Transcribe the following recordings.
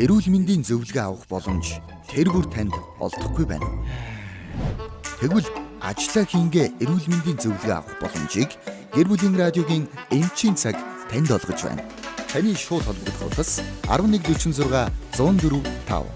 Эрүүл мэндийн зөвлөгөө авах боломж тэр бүр танд олдохгүй байна. Тэгвэл ажлаа хийнгээ эрүүл мэндийн зөвлөгөө авах боломжийг Гэр бүлийн радиогийн эмчийн цаг танд олгож байна. Таны шууд холбогдох утас 1146 104 5.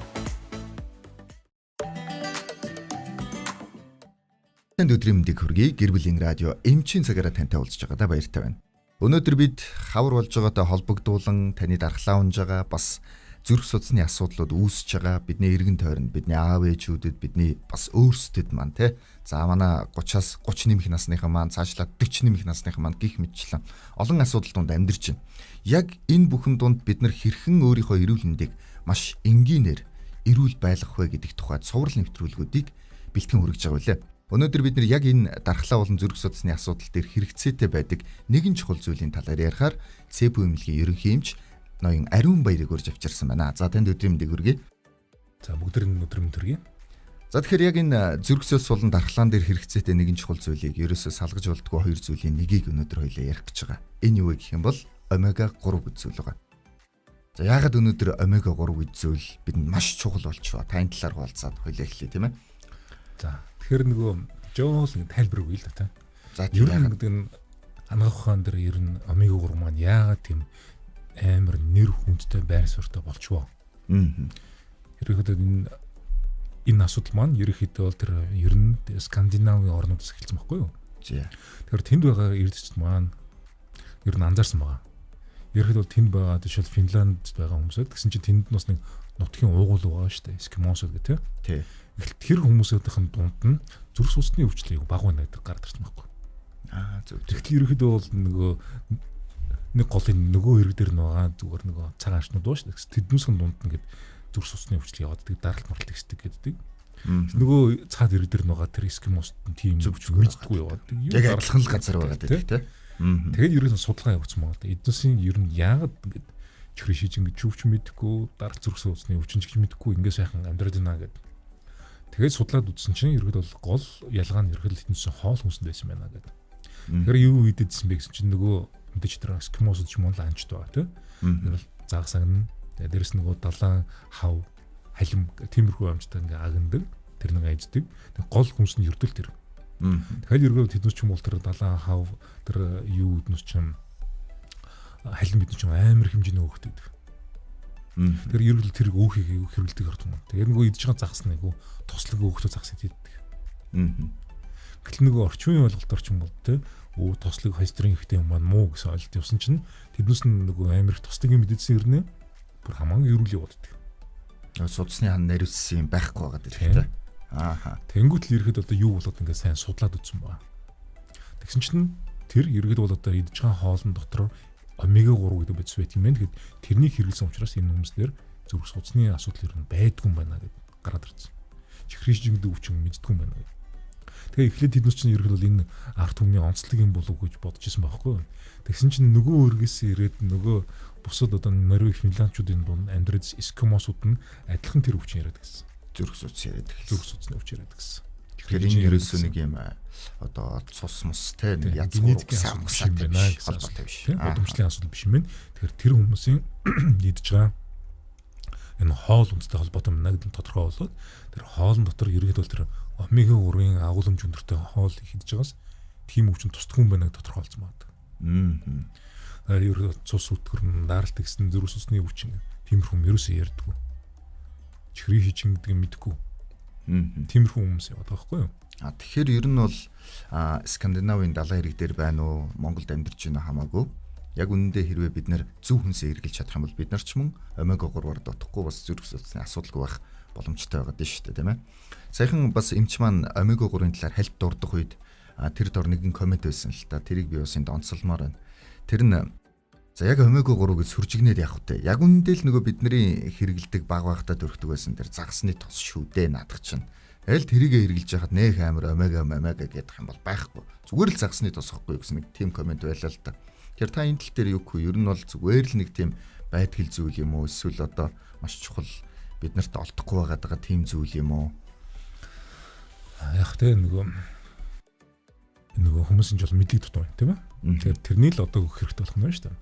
Танд өдрийн мэндийг хүргэе. Гэр бүлийн радио эмчийн цагаараа тантай уулзж байгаадаа баяртай байна. Өнөөдөр бид хавар болж байгаатай холбогдуулан таны дархлаа унж байгаа бас зүрх судасны асуудлууд үүсэж байгаа бидний эргэн тойронд, бидний аав ээжүүдэд, бидний бас өөрсдөд маань те. За манай 30-аас 30 нэмэх насныхан маань цаашлаад 40 нэмэх насныхан маань гих мэтчлэн олон асуудал дунд амьдарч байна. Яг энэ бүхэн дунд бид нар хэрхэн өөрийнхөө эрүүл мэндийг маш энгийнээр эрүүл байлгах вэ гэдэг тухайд цуврал нэвтрүүлгүүдийг бэлтгэн хүргэж байгаа үлээ. Өнөөдөр бид нар яг энэ дархлаа болон зүрх судасны асуудал дээр хэрэгцээтэй байдаг нэгэн чухал зүйлийн талаар ярихаар ЦП эмнэлгийн ерөнхий эмч ноён Ариун Баярыг урьж авчирсан байна. За танд өдрийн мэндийг хүргэе. За бүгдээр нь өдрийн мэнд хүргэе. За тэгэхээр яг энэ зүрх судас болон дархлаан дээр хэрэгцээтэй нэгэн чухал зүйлийг ерөөсөө салгаж болдгоо хоёр зүйлийн нэгийг өнөөдөр хоёлаа ярих гэж байгаа. Энэ юу вэ гэх юм бол омега 3 гэж зүйл байгаа. За яагаад өнөөдөр омега 3 гэж зүйл бидэнд маш чухал болчихоо та энэ талаар хуваалцаад хоёлаа эхлэе тийм ээ. За тэгэхээр нөгөө жоол нэг тайлбар өгье л да та. За ер нь гэдэг нь анагаах ухаан дээр ер нь омега 3 маань яагаад тийм амар нэр хүндтэй байр суурьтай болчихвоо. Ерөнхийдөө энэ асуудал маань ерөнхийдөө бол тэр ер нь Скандинавын орнуудаас эхэлсэн байхгүй юу? За. Тэгэхээр тэнд байгаа эрдэсчд маань ер нь анзаарсан байгаа. Ерөнхийдөө бол тэнд байгаа жишээл Финланд байгаа хүмүүсүүд гэсэн чинь тэнд нь бас нэг нутгийн уугуул байгаа шүү дээ. Эскимосууд гэх тээ. Тий. Тэр хүмүүсүүдийн дунд нь зүрх судасны өвчлөл баг байна гэдэг гараад ирсэн байхгүй. Аа зөв. Тэгтэл ерөнхийдөө бол нөгөө нэг голын нөгөө хэрэг дээр нь байгаа зүгээр нөгөө цагаан арчнууд боо шүү дээ. Тэднүүсийн дунд нь ингээд зүрх судасны өвчлөл яваад тэг даралт марлт ихсдэг гэдэг. Нөгөө цаад хэрэг дээр нь байгаа тэр эскимосд нь тийм зөв мэддэггүй яваад. Яг адилхан л газар байгаа гэдэг тий. Тэгээд ерөнхийдөө судалгаа явуулсан байгаа л да. Эднүсийн ер нь яагаад ингээд чихрийн шиж ингээд чүвч мэдхгүй, даралт зүрх судасны өвчин ч гэж мэдхгүй ингээд сайхан амьдраад байна гэдэг. Тэгээд судлаад үзсэн чинь ерөнхийдөө бол гол ялгаа нь ерөнхийдөө эднүсийн хоол хүнсэнд байсан байна гэдэг. Тэгэхээр юу идэдсэн бэ гэсэн чинь нөгөө мэдээж тэр эскимосууд ч юм уу л анчд байгаа тий. Тэр бол загас агна. Тэгээд дээрэс нөгөө далайн хав халим тиймэрхүү амжтай ингээ агнадаг. Тэр нэг аждаг. Тэг гол хүнс нь ердөл тэр. Тэгэхээр ерөнхийдөө тэднес ч юм бол тэр далайн хав тэр юу эднес ч юм халим бид ч юм амар хэмжээний өөхтэй байдаг. Тэр ерөнхийдөө тэр өөхийг хэрэглэдэг хэрэг юм. Тэгээд нөгөө идэж байгаа загас нэг тослог өөхтэй загас иддэг. Гэтэл нөгөө орчин үеийн ойлголтоор ч юм бол тэ өө тослог холестерин ихтэй юм маань муу гэсэн ойлголт явсан чинь тэднээс нь нөгөө амар их тослогийн мэдээдсэн ирнэ бүр хамаагүй эрүүл явуулдаг. Судасны хан нариуцсан юм байхгүй байгаа гэдэг тийм. Ааха. Тэнгүүт л ирэхэд одоо юу болоод ингээд сайн судлаад үзсэн байгаа. Тэгсэн чинь тэр иргэд бол одоо идж байгаа хоолн дотор омега 3 гэдэг бодис байдаг юм байна. Тэгэхэд тэрнийг хэрэглэсэн учраас энэ хүмүүстээр зүрх судасны асуудал ер нь байдгүй юм байна гэд гараад ирсэн. Чихрийн жингэдэг өвчин мэддгүй юм байна гэд. Тэгээ эхлээд тэднес чинь ерөнхийдөө бол энэ ард түмний онцлог юм болов уу гэж бодож исэн байхгүй юу. Тэгсэн чинь нөгөө өргөөс ирээд нөгөө бусад одоо Норвег, Финландчуудын дунд амьдрал эскимосууд нь адилхан тэр өвчин яриад гэсэн. Зүрх судас яриад гэсэн. Зүрх судасны өвчин яриад гэсэн. Тэгэхээр энэ ерөөсөө нэг юм одоо цус мус те нэг язгуур юм байна гэсэн холбоотой биш. Удамшлын асуудал биш юм байна. Тэгэхээр тэр хүмүүсийн идж байгаа энэ хоол хүнстэй холбоотой юм байна гэдэг нь тодорхой болоод тэр хоолн дотор ерөнхийдөө бол тэр омега 3-ын агуулмж өндөртэй хоол их идж байгаас тийм өвчин тусдгүй юм байна гэдэг тодорхой болсон байна. Ерөнхийдөө цус өтгөрн, даралт гэсэн зүрх судасны өвчин тиймэрхүү юм ерөөсөө ярьдаггүй. Чихрийн хижин гэдэг юм мэдэхгүй. Тиймэрхүү хүмүүс яваад байгаа байхгүй юу? А тэгэхээр ер нь бол Скандинавын далайн хэрэг дээр байна уу, Монголд амьдарч байна хамаагүй. Яг үнэндээ хэрвээ бид нэр зөв хүнсээ эргэлж чадах юм бол бид нар ч мөн омега 3-аар дутахгүй бас зүрх судасны асуудалгүй байх боломжтой байгаа дээ шүү дээ, тийм ээ. Саяхан бас эмч маань омега 3-ын талаар хальт дурдах үед тэр дор нэгэн коммент байсан л та. Тэрийг би бас энд онцолмоор байна. Тэр нь за яг омега 3 гэж сүржигнээд явах вэ? Яг үнэндээ л нөгөө бидний хэрэгэлдэг баг багтаа төрхдөг байсан тэр загасны тос шүү дээ наадах чинь. Аль тэрийгэ хэрэглэж яхад нэх амар омега омега гэдэг юм бол байхгүй. Зүгээр л загасны тос ихгүй гэсэн нэг тийм коммент байлаа л да. Тэгэхээр та энэ тал дээр юу гэх вэ? Ер нь бол зүгээр л нэг тийм байдгал зүйл юм уу? Эсвэл одоо маш чухал бид нарт олдохгүй байгаад байгаа тийм зүйл юм уу? Яг тэ нөгөө хүмүүсийн жол мэдлэг дутуу байна тийм ээ. Тэгэхээр тэрний л одоо өгөх хэрэгтэй болох нь байна шүү дээ.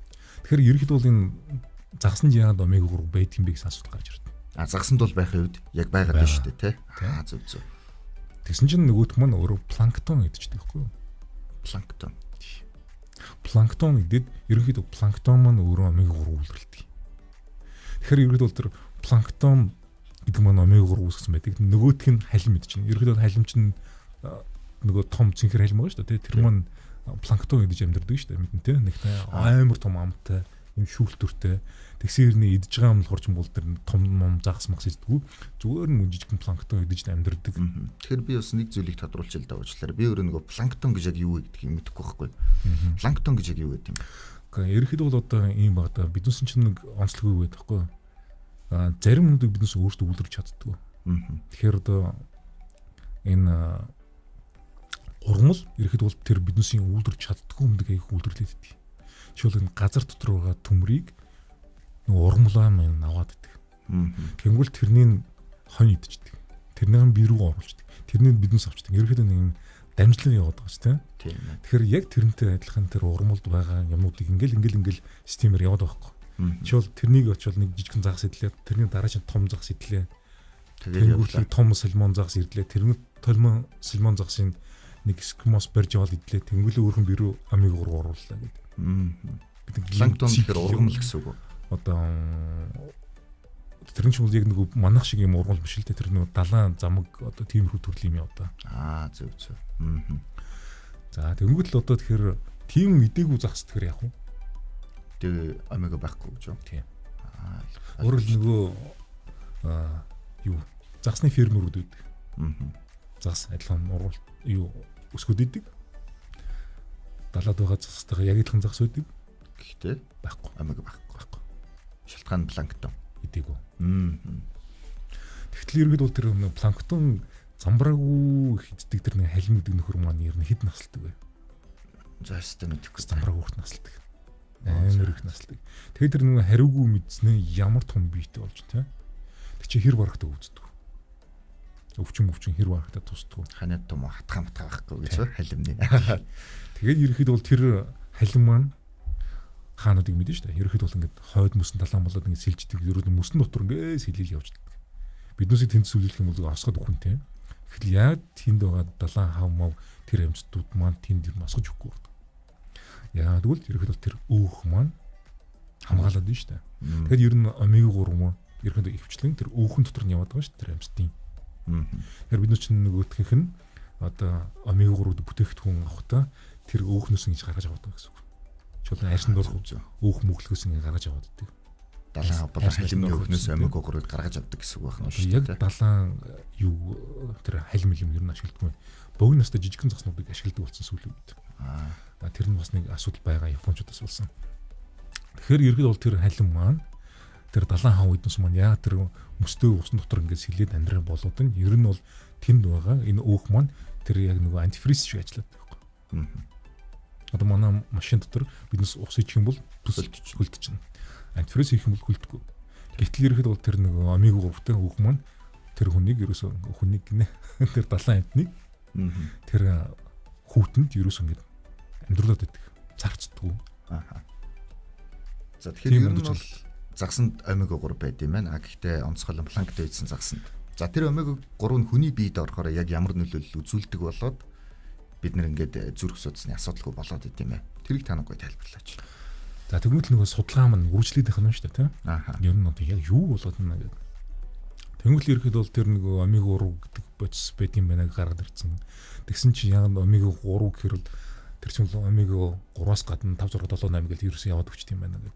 Тэгэхээр ерөнхийдөө бол энэ Загасанд яагаад омега 3 байдаг юм бэ гэсэн асуудал гарч ирдэг. А загасанд бол байхын үед яг байгаад байна шүү дээ, тий. Аа зөв зөв. Тэгсэн чинь нөгөөх маань өөрөө планктон идчихдэг байхгүй юу? Планктон. Планктон идээд ерөнхийдөө планктон маань өөрөө омега 3 үйлдвэрлэдэг. Тэгэхээр ерөнхийдөө бол тэр планктон гэдэг маань омега 3 үүсгэсэн байдаг. Нөгөөх нь халим идчихнэ. Ерөнхийдөө халим чинь нөгөө том цэнхэр халим байгаа шүү дээ. Тэр маань планктон идэж амьдардаг шүү дээ. Мэднэ тий. Нэг амар том амтай юм шүүлтүртэй. Тэгсэн хэрнээ идэж байгаа юм болохоор ч бол тэр том ном загас магас иддэггүй. Зүгээр нь жижигхэн планктон идэж амьдардаг. Тэгэхээр би бас нэг зүйлийг тодруулж л да уучлаарай. Би өөрөө нөгөө планктон гэж яг юу гэдгийг мэдэхгүй байхгүй. Планктон гэж яг юу гэдэг юм бэ? Гэхдээ ерөнхийдөө бол одоо ийм баг да. Биднес чинь нэг онцлог юу гэдэг байхгүй. Аа зарим юмнуудыг биднес өөрсдөө үйлдвэрлэж чаддгүй. Тэгэхээр одоо энэ ургамал ерөнхийдөө бол тэр биднесийн үйлдвэрлэж чаддгүй юмдаг аяг үйлдвэрлээд идэг. Жишээлбэл энэ газар дотор байгаа төмрийг нөгөө ургамлаа маань аваад идэг. Тэнгүүл тэрнийг хонь идчихдэг. Тэрнийг бие рүү оруулчихдаг. Тэрнийг биднес авчдаг. Ерөнхийдөө нэг юм дамжлан яваад байгаа ч тийм. Тэгэхээр яг тэрнтэй адилхан тэр ургамалд байгаа юмнуудыг ингээл системээр яваад байгаа байхгүй. Жишээлбэл тэрнийг очивол нэг жижигхэн загас идлээ. Тэрний дараа чинь том загас идлээ. Тэнгүүл том сальмон загас ирлээ. Тэрний толмон сальмон загасын нэг эскимос барьж аваад идлээ. Тэнгүүл өөрхөн бие рүү омега 3 орууллаа гэдэг. Планктон гэхээр ургамал гэсэн үг үү? Одоо тэр нь ч бол яг нөгөө манах шиг юм ургамал биш л дээ. Тэр нөгөө далайн замаг одоо тиймэрхүү төрлийн юм одоо. Аа зөв зөв. За тэнгүүт л одоо тэгэхээр тийм мдээгүй загас тэгэхээр яг уу? Тэгээ омега байхгүй гэж юу? Тийм. Өөрөөр л нөгөө юу загасны фермерүүд байдаг. Загас адилхан ургамал юу өсгöd идэг. Далаад байгаа загастайгаа яг адилхан загас байдаг. Гэхдээ байхгүй. Омега байхгүй. Шалтгаан планктон идээгүй. Тэгтэл ерөөд бол тэр планктон замбраагүй их иддэг тэр нэг халим гэдэг нөхөр маань ер нь хэд насалдаг вэ? За өстой мэдэхгүй. Замбраагүй их насалдаг. Амар их насалдаг. Тэгээд тэр нэг хариугүй мэдснээ ямар том биетэй болж тэ. Тэг чи хэр барахтаа өвддөг. Өвчин хэр барахтаа тусдаг. Ханиад том хатгаа матгаа байхгүй гэж халимны. Тэгээд ерөөхдөө бол тэр халим маань хаануудыг мэдэн шүү дээ. Ерөнхийдөө бол ингээд хойд мөсөн талаан болоод ингээд сэлждэг. Ерөөд мөсөн дотор ингээд сэлэл явждаг. Биднээсийг тэнд сүлүүлэх юм бол осгоод өгөх нь тийм. Тэгэхэл яг тэнд байгаа далайн хав мав тэр амьтдууд маань тэнд юм осгож өгөхгүй байна. Яагаад гэвэл ерөнхийдөө тэр өөх маань хамгаалаад байна шүү дээ. Тэгэхээр ер нь омега 3 мөн ерөнхийдөө ихвчлэн тэр өөхөн дотор нь яваад байгаа шүү дээ тэр амьтдын. Тэгэхээр бид нар чинь нөгөөх нь одоо омега 3 бүтээгдэхүүн авахдаа тэр өөхнөөс ингэж гаргаж аваад байгаа гэсэн үг. Чулуун арьсанд бол өөх мөглөхөөс ингэ гаргаж аваад идэг. Далайн болон халимны өхнөөс омега 3-ыг гаргаж авдаг гэсэн үг байна шүү дээ. Яг далайн юу тэр халим юм ер нь ашигладаг. Богино настай жижигхэн загснуудыг ашигладаг болсон сүүлийн үед. Аа тэр нь бас нэг асуудал байгаа Япончуудаас болсон. Тэгэхээр ерхэд бол тэр халим маань тэр далайн хав эднес маань яг тэр мөстөө усан дотор ингэ сэлээд амьдраа болоод нь ер нь бол тэнд байгаа энэ өөх маань тэр яг нөгөө антифриз шиг ажилладаг байхгүй. Одоо манай машин дотор биднес ус ичих юм бол хөлдөж чинь. Антифриз хийх юм бол хөлдөхгүй. Гэтэл ерхэд бол тэр нэг омега 3-тай өөх маань тэр хүнийг ерөөсөө хүнийг гинэ. Тэр далайн амьтныг тэр хүүтэнд ерөөсөө ингэ амьдруулад байдаг. Зарцдаггүй. Аа. За тэгэхээр ер нь бол загсанд омега 3 байд юм байна. А гэхдээ онцгой планктон идсэн загсанд. За тэр омега 3 нь хүний биед орохоор яг ямар нөлөөлөл үзүүлдэг болоод бид нэр ингээд зүрх судасны асуудалгүй болоод идэм ээ. Тэрийг та нэг гоё тайлбарлаач. За тэгмэл нөгөө судалгаа маань үргэлжлээд байх нь шүү дээ, тийм. Аа. Ер нь одоо яг юу болоод байна гэдэг. Тэнгүүл ерхэд бол тэр нөгөө омега 3 гэдэг бодис байд юм байна гаргаад ирсэн. Тэгсэн чинь яг омега 3 гэхэр бол тэр чинь омега 3-аас гадна 5 6 7 8 гэл ерөөсөө яваад өгчт юм байна гэдэг.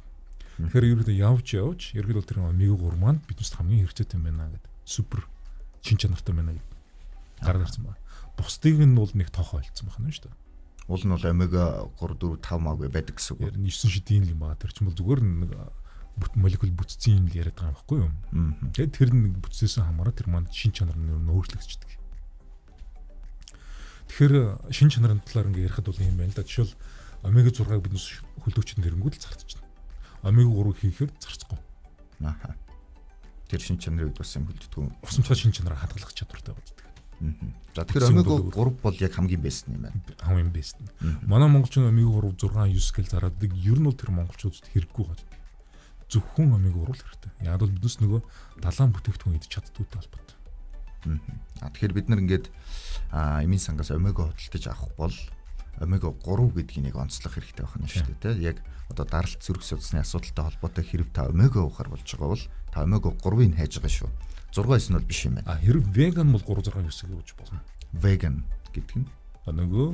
Тэгэхээр ерөөдөө явж ерхэд бол тэр омега 3 маань биднээс хамгийн хэрэгтэй юм байна гэдэг. Супер чин чанартай байна гэдэг гаргаад ирсэн байна. Бусдыг нь бол нэг тоохоо ойлцсон байна шүү дээ. Уул нь бол омега 3 4 5 маагүй байдаг гэсэн үг. 9 шидийн юм байна. Тэр чинь бол зүгээр нэг молекул бүтцийн юм л яриад байгаа юм баггүй юу? Тэгээд тэр нэг бүтцээс хамаараа тэр маань шин чанар нь өөрчлөгдчихдөг. Тэгэхээр шин чанарын талаар ингээ ярихад бол юм байна л да. Жишээл омега 6-ыг биднес хөлдөгчөнд хэрэнгүүт л зарцчихна. Омега 3 хийхээр зарцахгүй. Аа. Тэр шин чанарын үед бас юм хөлддөг. Усамжтай шин чанараа хадгалах чадвартай байдаг. За тэгэхээр омега 3 бол яг хамгийн бэст юм байна. Хамгийн бэст нь. Манай монголчууд омега 3 6 9 гэл зараадаг. Ер нь бол тэр монголчуудад хэрэггүй байдаг. Зөвхөн омега 3 л хэрэгтэй. Яг бол биднес нөгөө далайн бүтээгдэхүүн идэж чаддгүйтэй холбоотой. А тэгэхээр бид нар ингээд эмийн сангаас омега худалдаж авах бол омега 3 гэдгийг нэг онцлох хэрэгтэй байна шүү дээ, тэ. Яг одоо даралт зүрх судасны асуудалтай холбоотой хэрв та омега уухаар болж байгаа бол та омега 3-ыг хайж байгаа шүү. 6 9 нь бол биш юм байна. А хэрв веган бол 3 6 9 гэж болно. Веган гэдэг нь нөгөө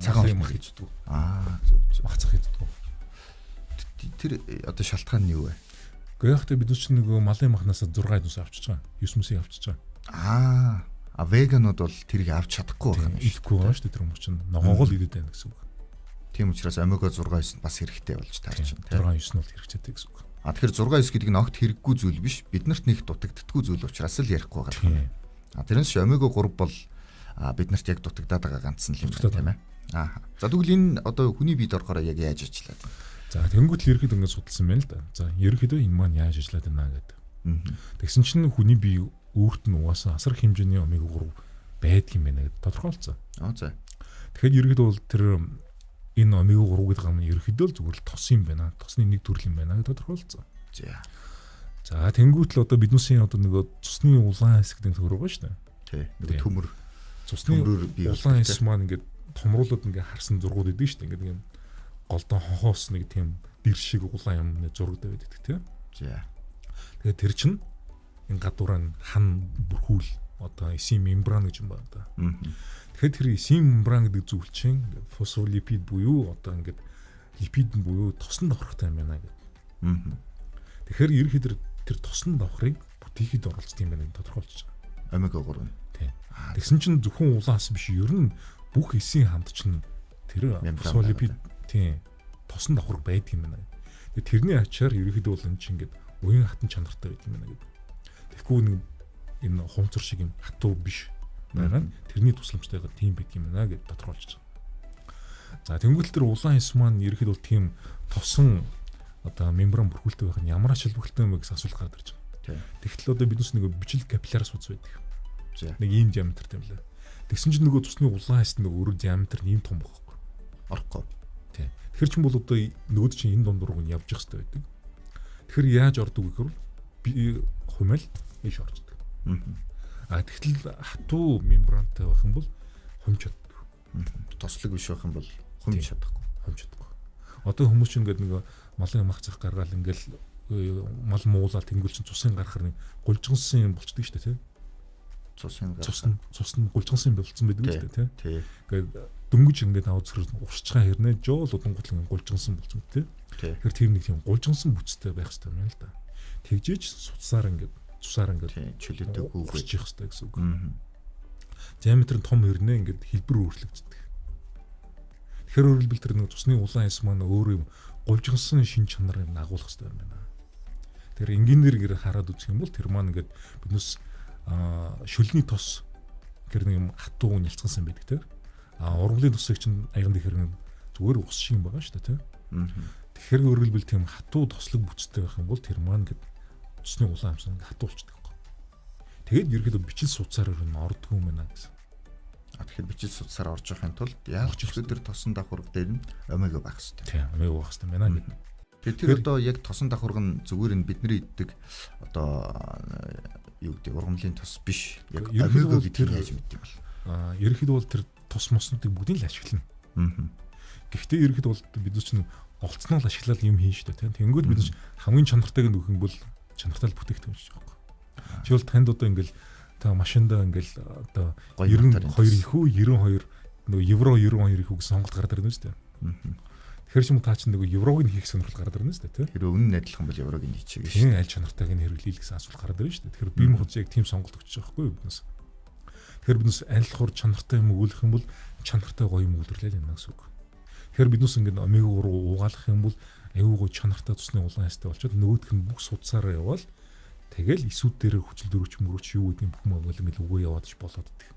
цагаан мах иддэг. Аа зөв зөв. Мах цах иддэг. Тэр одоо шалтгаан нь юу вэ? Гэхдээ яг бид нар чинь нөгөө малын махнаас 6 нүс авчиж байгаа. 9 мүсийг авчиж байгаа. Аа, веганууд бол тэрийг авч чадахгүй байх юм. Идэхгүй байгаа шүү дээ тэр хүмүүс чинь ногоогоо л идэд байна гэсэн үг. Тийм учраас омега 6 9 бас хэрэгтэй болж таарч байна. 6 9 нь бол хэрэгтэй гэсэн үг. А тэгэхээр 6 9 гэдэг нь огт хэрэггүй зүйл биш. Биднэрт нэг дутагддаггүй зүйл учраас л ярихгүй байгаа. А тэрнээс ч омега 3 бол биднэрт яг дутагдаад байгаа ганц нь л юм байна, тийм ээ. Аа. За тэгвэл энэ одоо хүний биед орохоор яг яаж ажиллаад байна? За тэнгуут л ерхэд ингээд судалсан байна л да. За ерөнхийдөө энэ маань яаж ажиллаад байна гэдэг. Тэгсэн чинь хүний бие өөрт нь угаасаа асар хэмжээний омега 3 байдаг юм байна гэдээ тодорхойлцсон. Аа за. Тэгэхээр ерөнхийдөө бол тэр энэ омега 3 гэдэг юм ерөнхийдөө л зүгээр л тос юм байна. Тосны нэг төрөл юм байна гэдээ тодорхойлцсон. За. За тэнгуут л одоо биднүүсийн одоо нөгөө цусны улаан хэсэг гэдэг төгрөг байгаа шүү дээ. Тий. Нөгөө төмөр цусны улаан хэсэг маань ингээд томруулаад ингээд харсан зургууд идэв шүү дээ. Ингээд юм голдон хохоос нэг тийм дэр шиг улаан юм нэг зурагтай байдаг тий. За. Тэгээд тэр чинь энэ гадуураа нь хан бүрхүүл одоо эсийн мембран гэж юм байна да. Тэгэхээр тэр эсийн мембран гэдэг зүйл чинь ингээд фосфолипид буюу одоо ингээд липид буюу тосон давхартай юм байна гэдэг. Тэгэхээр ерөнхийдөө тэр тосон давхрыг бүтээхэд оролцдог юм байна гэж тодорхойлж байгаа. Омега 3. Тий. Тэгсэн чинь зөвхөн улаан ас биш ер нь бүх эсийн хамт чинь тэр фосфолипид тийм тосон давхар байдаг юм байна. Тэгээ тэрний ачаар ерөнхийдөө бол энэ чинь ингээд уян хатан чанартай байдаг юм байна гэдэг. Тэгэхгүй нэг энэ хумцар шиг юм хатуу биш байгаа нь тэрний тусламжтайгаар тийм байдаг юм байна гэд тодорхойлж байгаа. За тэнгуүл тэр улаан эс маань ерөнхийдөө бол тийм тосон одоо мембран бүрхүүлтэй байх нь ямар ач холбогдолтой юм бэ гэсэн асуулт гараад ирж байгаа. Тэгтэл одоо биднес нэг бичил капилляр судас байдаг. Нэг ийм диаметртэй юм лээ. Тэгсэн чинь нөгөө цусны улаан эс нэг өөрөө диаметр нь ийм том байхгүй. Орохгүй. Тэгэхээр чинь бол одоо нөгөөд чинь энэ дунд руу нь явж явах хэрэгтэй байдаг. Тэгэхээр яаж ордог вэ гэхээр би хумайл ийш орчдөг. А тэгтэл хатуу мембрантай байх юм бол хумж чаддаг. Тослог биш байх юм бол хумж чадахгүй. Хумж чадахгүй. Одоо хүмүүс чинь ингээд нэг малын мах цах гаргаал ингээл мал муулаад тэнгүүл чинь цусын гарахаар нэг гулжгансан юм болчдөг шүү дээ, тий. Цусын гарах. Цус нь гулжгансан юм болцсон байдаг шүү дээ, тий. Ингээд дөнгөж ингээд аваад зүрх урсчгаа хэрнээ жоол удангуут л гулжгансан болцсон тий. Тэгэхээр тэр нэг тийм гулжгансан бүцтэй байх хэрэгтэй юм л да. Тэгжээж суцсаар ингээд цусаар ингээд чөлөөтэй гүйж явах хэрэгтэй гэсэн үг. Диаметр нь том хэрнээ ингээд хэлбэр өөрчлөгддөг. Тэгэхээр өөрөлдвөл тэр нэг цусны улаан эс маань өөр юм гулжгансан шин чанар юм агуулах хэрэгтэй юм байна. Тэр энгийнээр ингээд хараад үзэх юм бол тэр маань ингээд биднес шүлний тос гэр нэг юм хатуу нялцгансан байдаг тий. А ургамлын тосыг чинь аяган дээр нэг зүгээр ус шиг юм байгаа шүү дээ тий. Тэгэхээр өөрөлдвөл тийм хатуу тослог бүцтэй байх юм бол тэр маань ингээд цусны улаан амсан ингээд хатуулчихдаг байхгүй. Тэгээд ерөөхдөө бичил суцаар ер нь ордгоо юм байна гэсэн. А тэгэхээр бичил суцаар орж явахын тулд яалч тэр тосон давхарга дээр нь омега байх хэрэгтэй. Тийм, омега байх хэрэгтэй байна гэдэг. Тэгэхээр тэр одоо яг тосон давхарга нь зүгээр нь бидний иддэг одоо юу гэдэг ургамлын тос биш. Яг омега гэдэг нь яаж мэддэг юм бол? А ерөөхдөө бол тэр тос моснуудыг бүгдийг л ашиглана. Гэхдээ ерөөхдөө бол бид нар чинь олцноо л ашиглаад юм хийн шүү дээ. Тэнгүүд бид нар хамгийн чанартайг нь өгөх юм бол чанартай л бүтээгдэхүүн гэж байгаа байхгүй. Жишээл танд одоо ингээл та машиндаа ингээл одоо 92 ихүү 92 нөгөө евро 92 ихүү гэсэн сонголт гараад ирнэ шүү дээ. Тэгэхээр ч юм та чинь нөгөө еврог нь хийх сонирхол гараад ирнэ шүү дээ, тий. Хэрвээ үнэн адилхан бол еврог нь хийчихье шүү. Тийм, аль чанартайг нь хэрэглэе гэсэн асуулт гараад ирнэ шүү дээ. Тэгэхээр бие махбод яг тийм сонголт өгч байгаа байхгүй юу биднээс. Тэгэхээр биднес аль хор чанартай юм өгүүлэх юм бол чанартай гоё юм үйлдвэрлээл байна гэсэн үг. Тэгэхээр биднес ингээд омега 3 уугаалах юм бол аюу гоо чанартай цусны улаан ястай болчиход нөгөөх нь бүх судсаараа явбал тэгэл эсүүд дээр хүчил дөрөвч мөрөөч юу гэдгийг бүх юм ингээд үгүй яваад ч болоод идэх.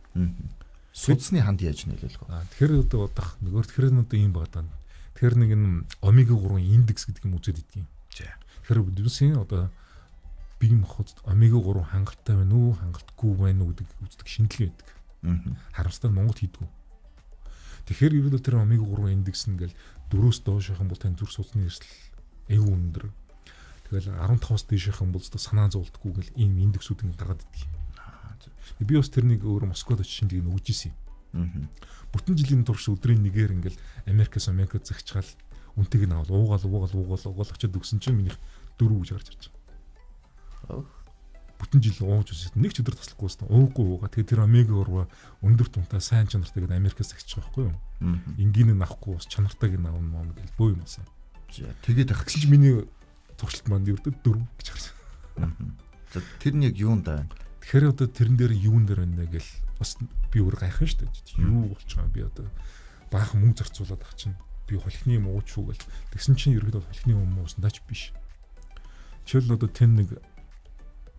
Судасны ханд яаж нөлөөлөх вэ? Тэгэхээр одоо бодох нөгөө тэгэхээр нь одоо ийм байгаа даа. Тэгэхээр нэг энэ омега 3 индекс гэдэг юм үзээд идэх юм. Тэгэхээр биднесийн одоо бие махбодод омега 3 хангалттай байна уу, хангалтгүй байна уу гэдэг үздэг шинжилгээ байдаг. Харамсалтай нь Монголд хийдэггүй. Тэгэхээр ерөөдөө тэр омега 3 индекс нь ингээл 4-өөс доош явах юм бол тань зүрх судасны эрсдэл аюу өндөр. Тэгэл 15-аас дээшийнхэн бол санаа зовлдоггүй гэл ийм индексүүд ингэ гаргаад идэх. Би бас тэрнийг өөр Москвад очиж шинжилгээ өгч ирсэн юм. Бүтэн жилийн турш өдрийн нэгээр ингээл Америкаас Америкт загчгаал үнтэйг нь авал уугаал уугаал уугаал уугаал очиад өгсөн чинь минийх 4 гэж гарч ирж байгаа. Бүтэн жил ууж үсэт нэг ч өдөр таслахгүй байсан. Уугүй уугаа. Тэгээ тэр омега 3 өндөр тунтай сайн чанартай гэдэг Америкаас загчих байхгүй юу? Энгийн нь авахгүй бас чанартайг нь авна мом гэл бөө юм асан. Тэгээд Тэгсэн чинь миний туршилт маань ердөө 4 гэж гарсан. За тэр нь яг юунд байна? Тэгэхээр одоо тэрэн дээр юун дээр байна гэл бас би өөр гайхан шүү дээ. Юу болж байгаа юм би одоо баахан мөнгө зарцуулаад ах чинь би холхины юм ууч уу гэл. Тэгсэн чинь ерөөдөө холхины юм уусандаа ч биш. Жишээл одоо тэн нэг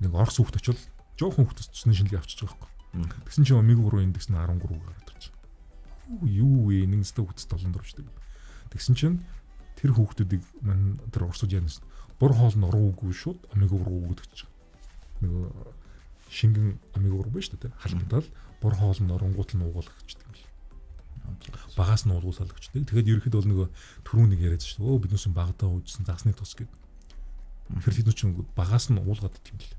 Орос хүүхд очил жоохон хүүхдээс цусны шинжилгээ авчиж байгаа байхгүй. Тэгсэн чинь омега 3 индекс нь 13 гараад ирж байгаа. Юу вэ? Нэг нэстэ хүүхдээс 7 дөрвчдэг. Тэгсэн чинь тэр хүүхдүүдийг мань тэр орсууд яана гэсэн. Бор хоол нь ороогүй шууд омега 3 өгдөг гэж. Нөгөө шингэн омега 3 байна шүү дээ. Халбатал бор хоол нь оронгууд нь уугаал гэждэг юм бэл. Багаас нь уулгуулаад өгчдөг. Тэгэхээр ерөөхдөө бол нөгөө түрүү нэг яриад шүү дээ. Өө биднээс багадаа уужсан загсны тус гэдэг. Тэгэхээр тэд нар чинь багаас нь уулгаад идэх юм бэл.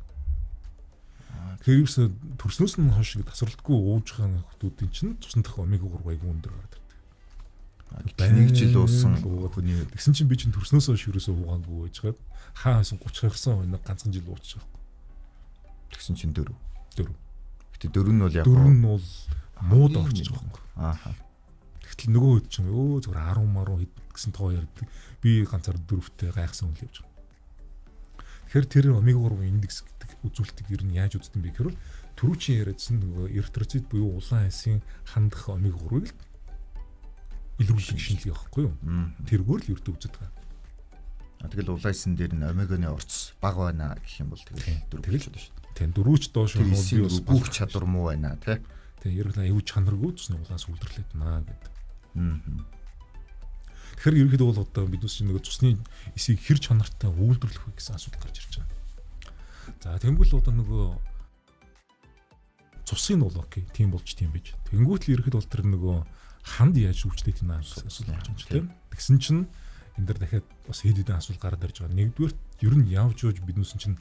Тэгэхээр ерөөсөө төрснөөс нь хойш ингэ тасралтгүй ууж байгаа хүмүүсийн чинь цусны дах омега 3 айгүй өндөр гараад ирдэг. Нэг жил уусан хүний Тэгсэн чинь би чинь төрснөөс хойш ерөөсөө уугаагүй байж хаад хаа хасан 32 хоног ганцхан жил ууччих байхгүй. Тэгсэн чинь 4. 4. Гэтэ 4 нь бол яг 4 нь бол мууд орчих байхгүй. Ааха. Тэгтэл нөгөө хэд чинь өө зүгээр 10 маруу хэд гэсэн тоо ярьдаг. Би ганцаар дөрөвтэй гайхсан үйл явж байгаа. Тэгэхээр тэр омега 3 индекс гэдэг үзүүлэлтийг ер нь яаж үздэг юм бэ гэхээр түрүүчийн яриадсан нөгөө эритроцит буюу улаан хайсын хандах омега 3-ыг л илрүүлэх шинжилгээ байхгүй юу? Тэргээр л ердөө үздэг байгаа. Тэгэл улаан хайсан дээр нь омеганы орц бага байна гэх юм бол тэгэл дөрөв болчиход шүү дээ. Тийм дөрөвч доош нь би бас бүх чадвар муу байна тий. Тийм ерөнхийдөө аюу чанаргүй цусны улаан сүлдэрлээд наа гэдэг. Тэгэхээр ерөнхийдөө бол одоо биднес чинь нөгөө цусны эсийг хэр чанартай үйлдвэрлэх вэ гэсэн асуудал гарч ирж байгаа. За тэнгуул одоо нөгөө цусын бол окей, тийм болж тийм байж. Тэнгүүт л ерөнхийдөө бол тэр нөгөө ханд яаж үйлчлэх тийм асуудал гарч ирж байна тийм. Тэгсэн чинь энэ дэр дахиад бас хэд хэдэн асуулт гараад ирж байгаа. Нэгдүгээр ер нь явж явж биднес чинь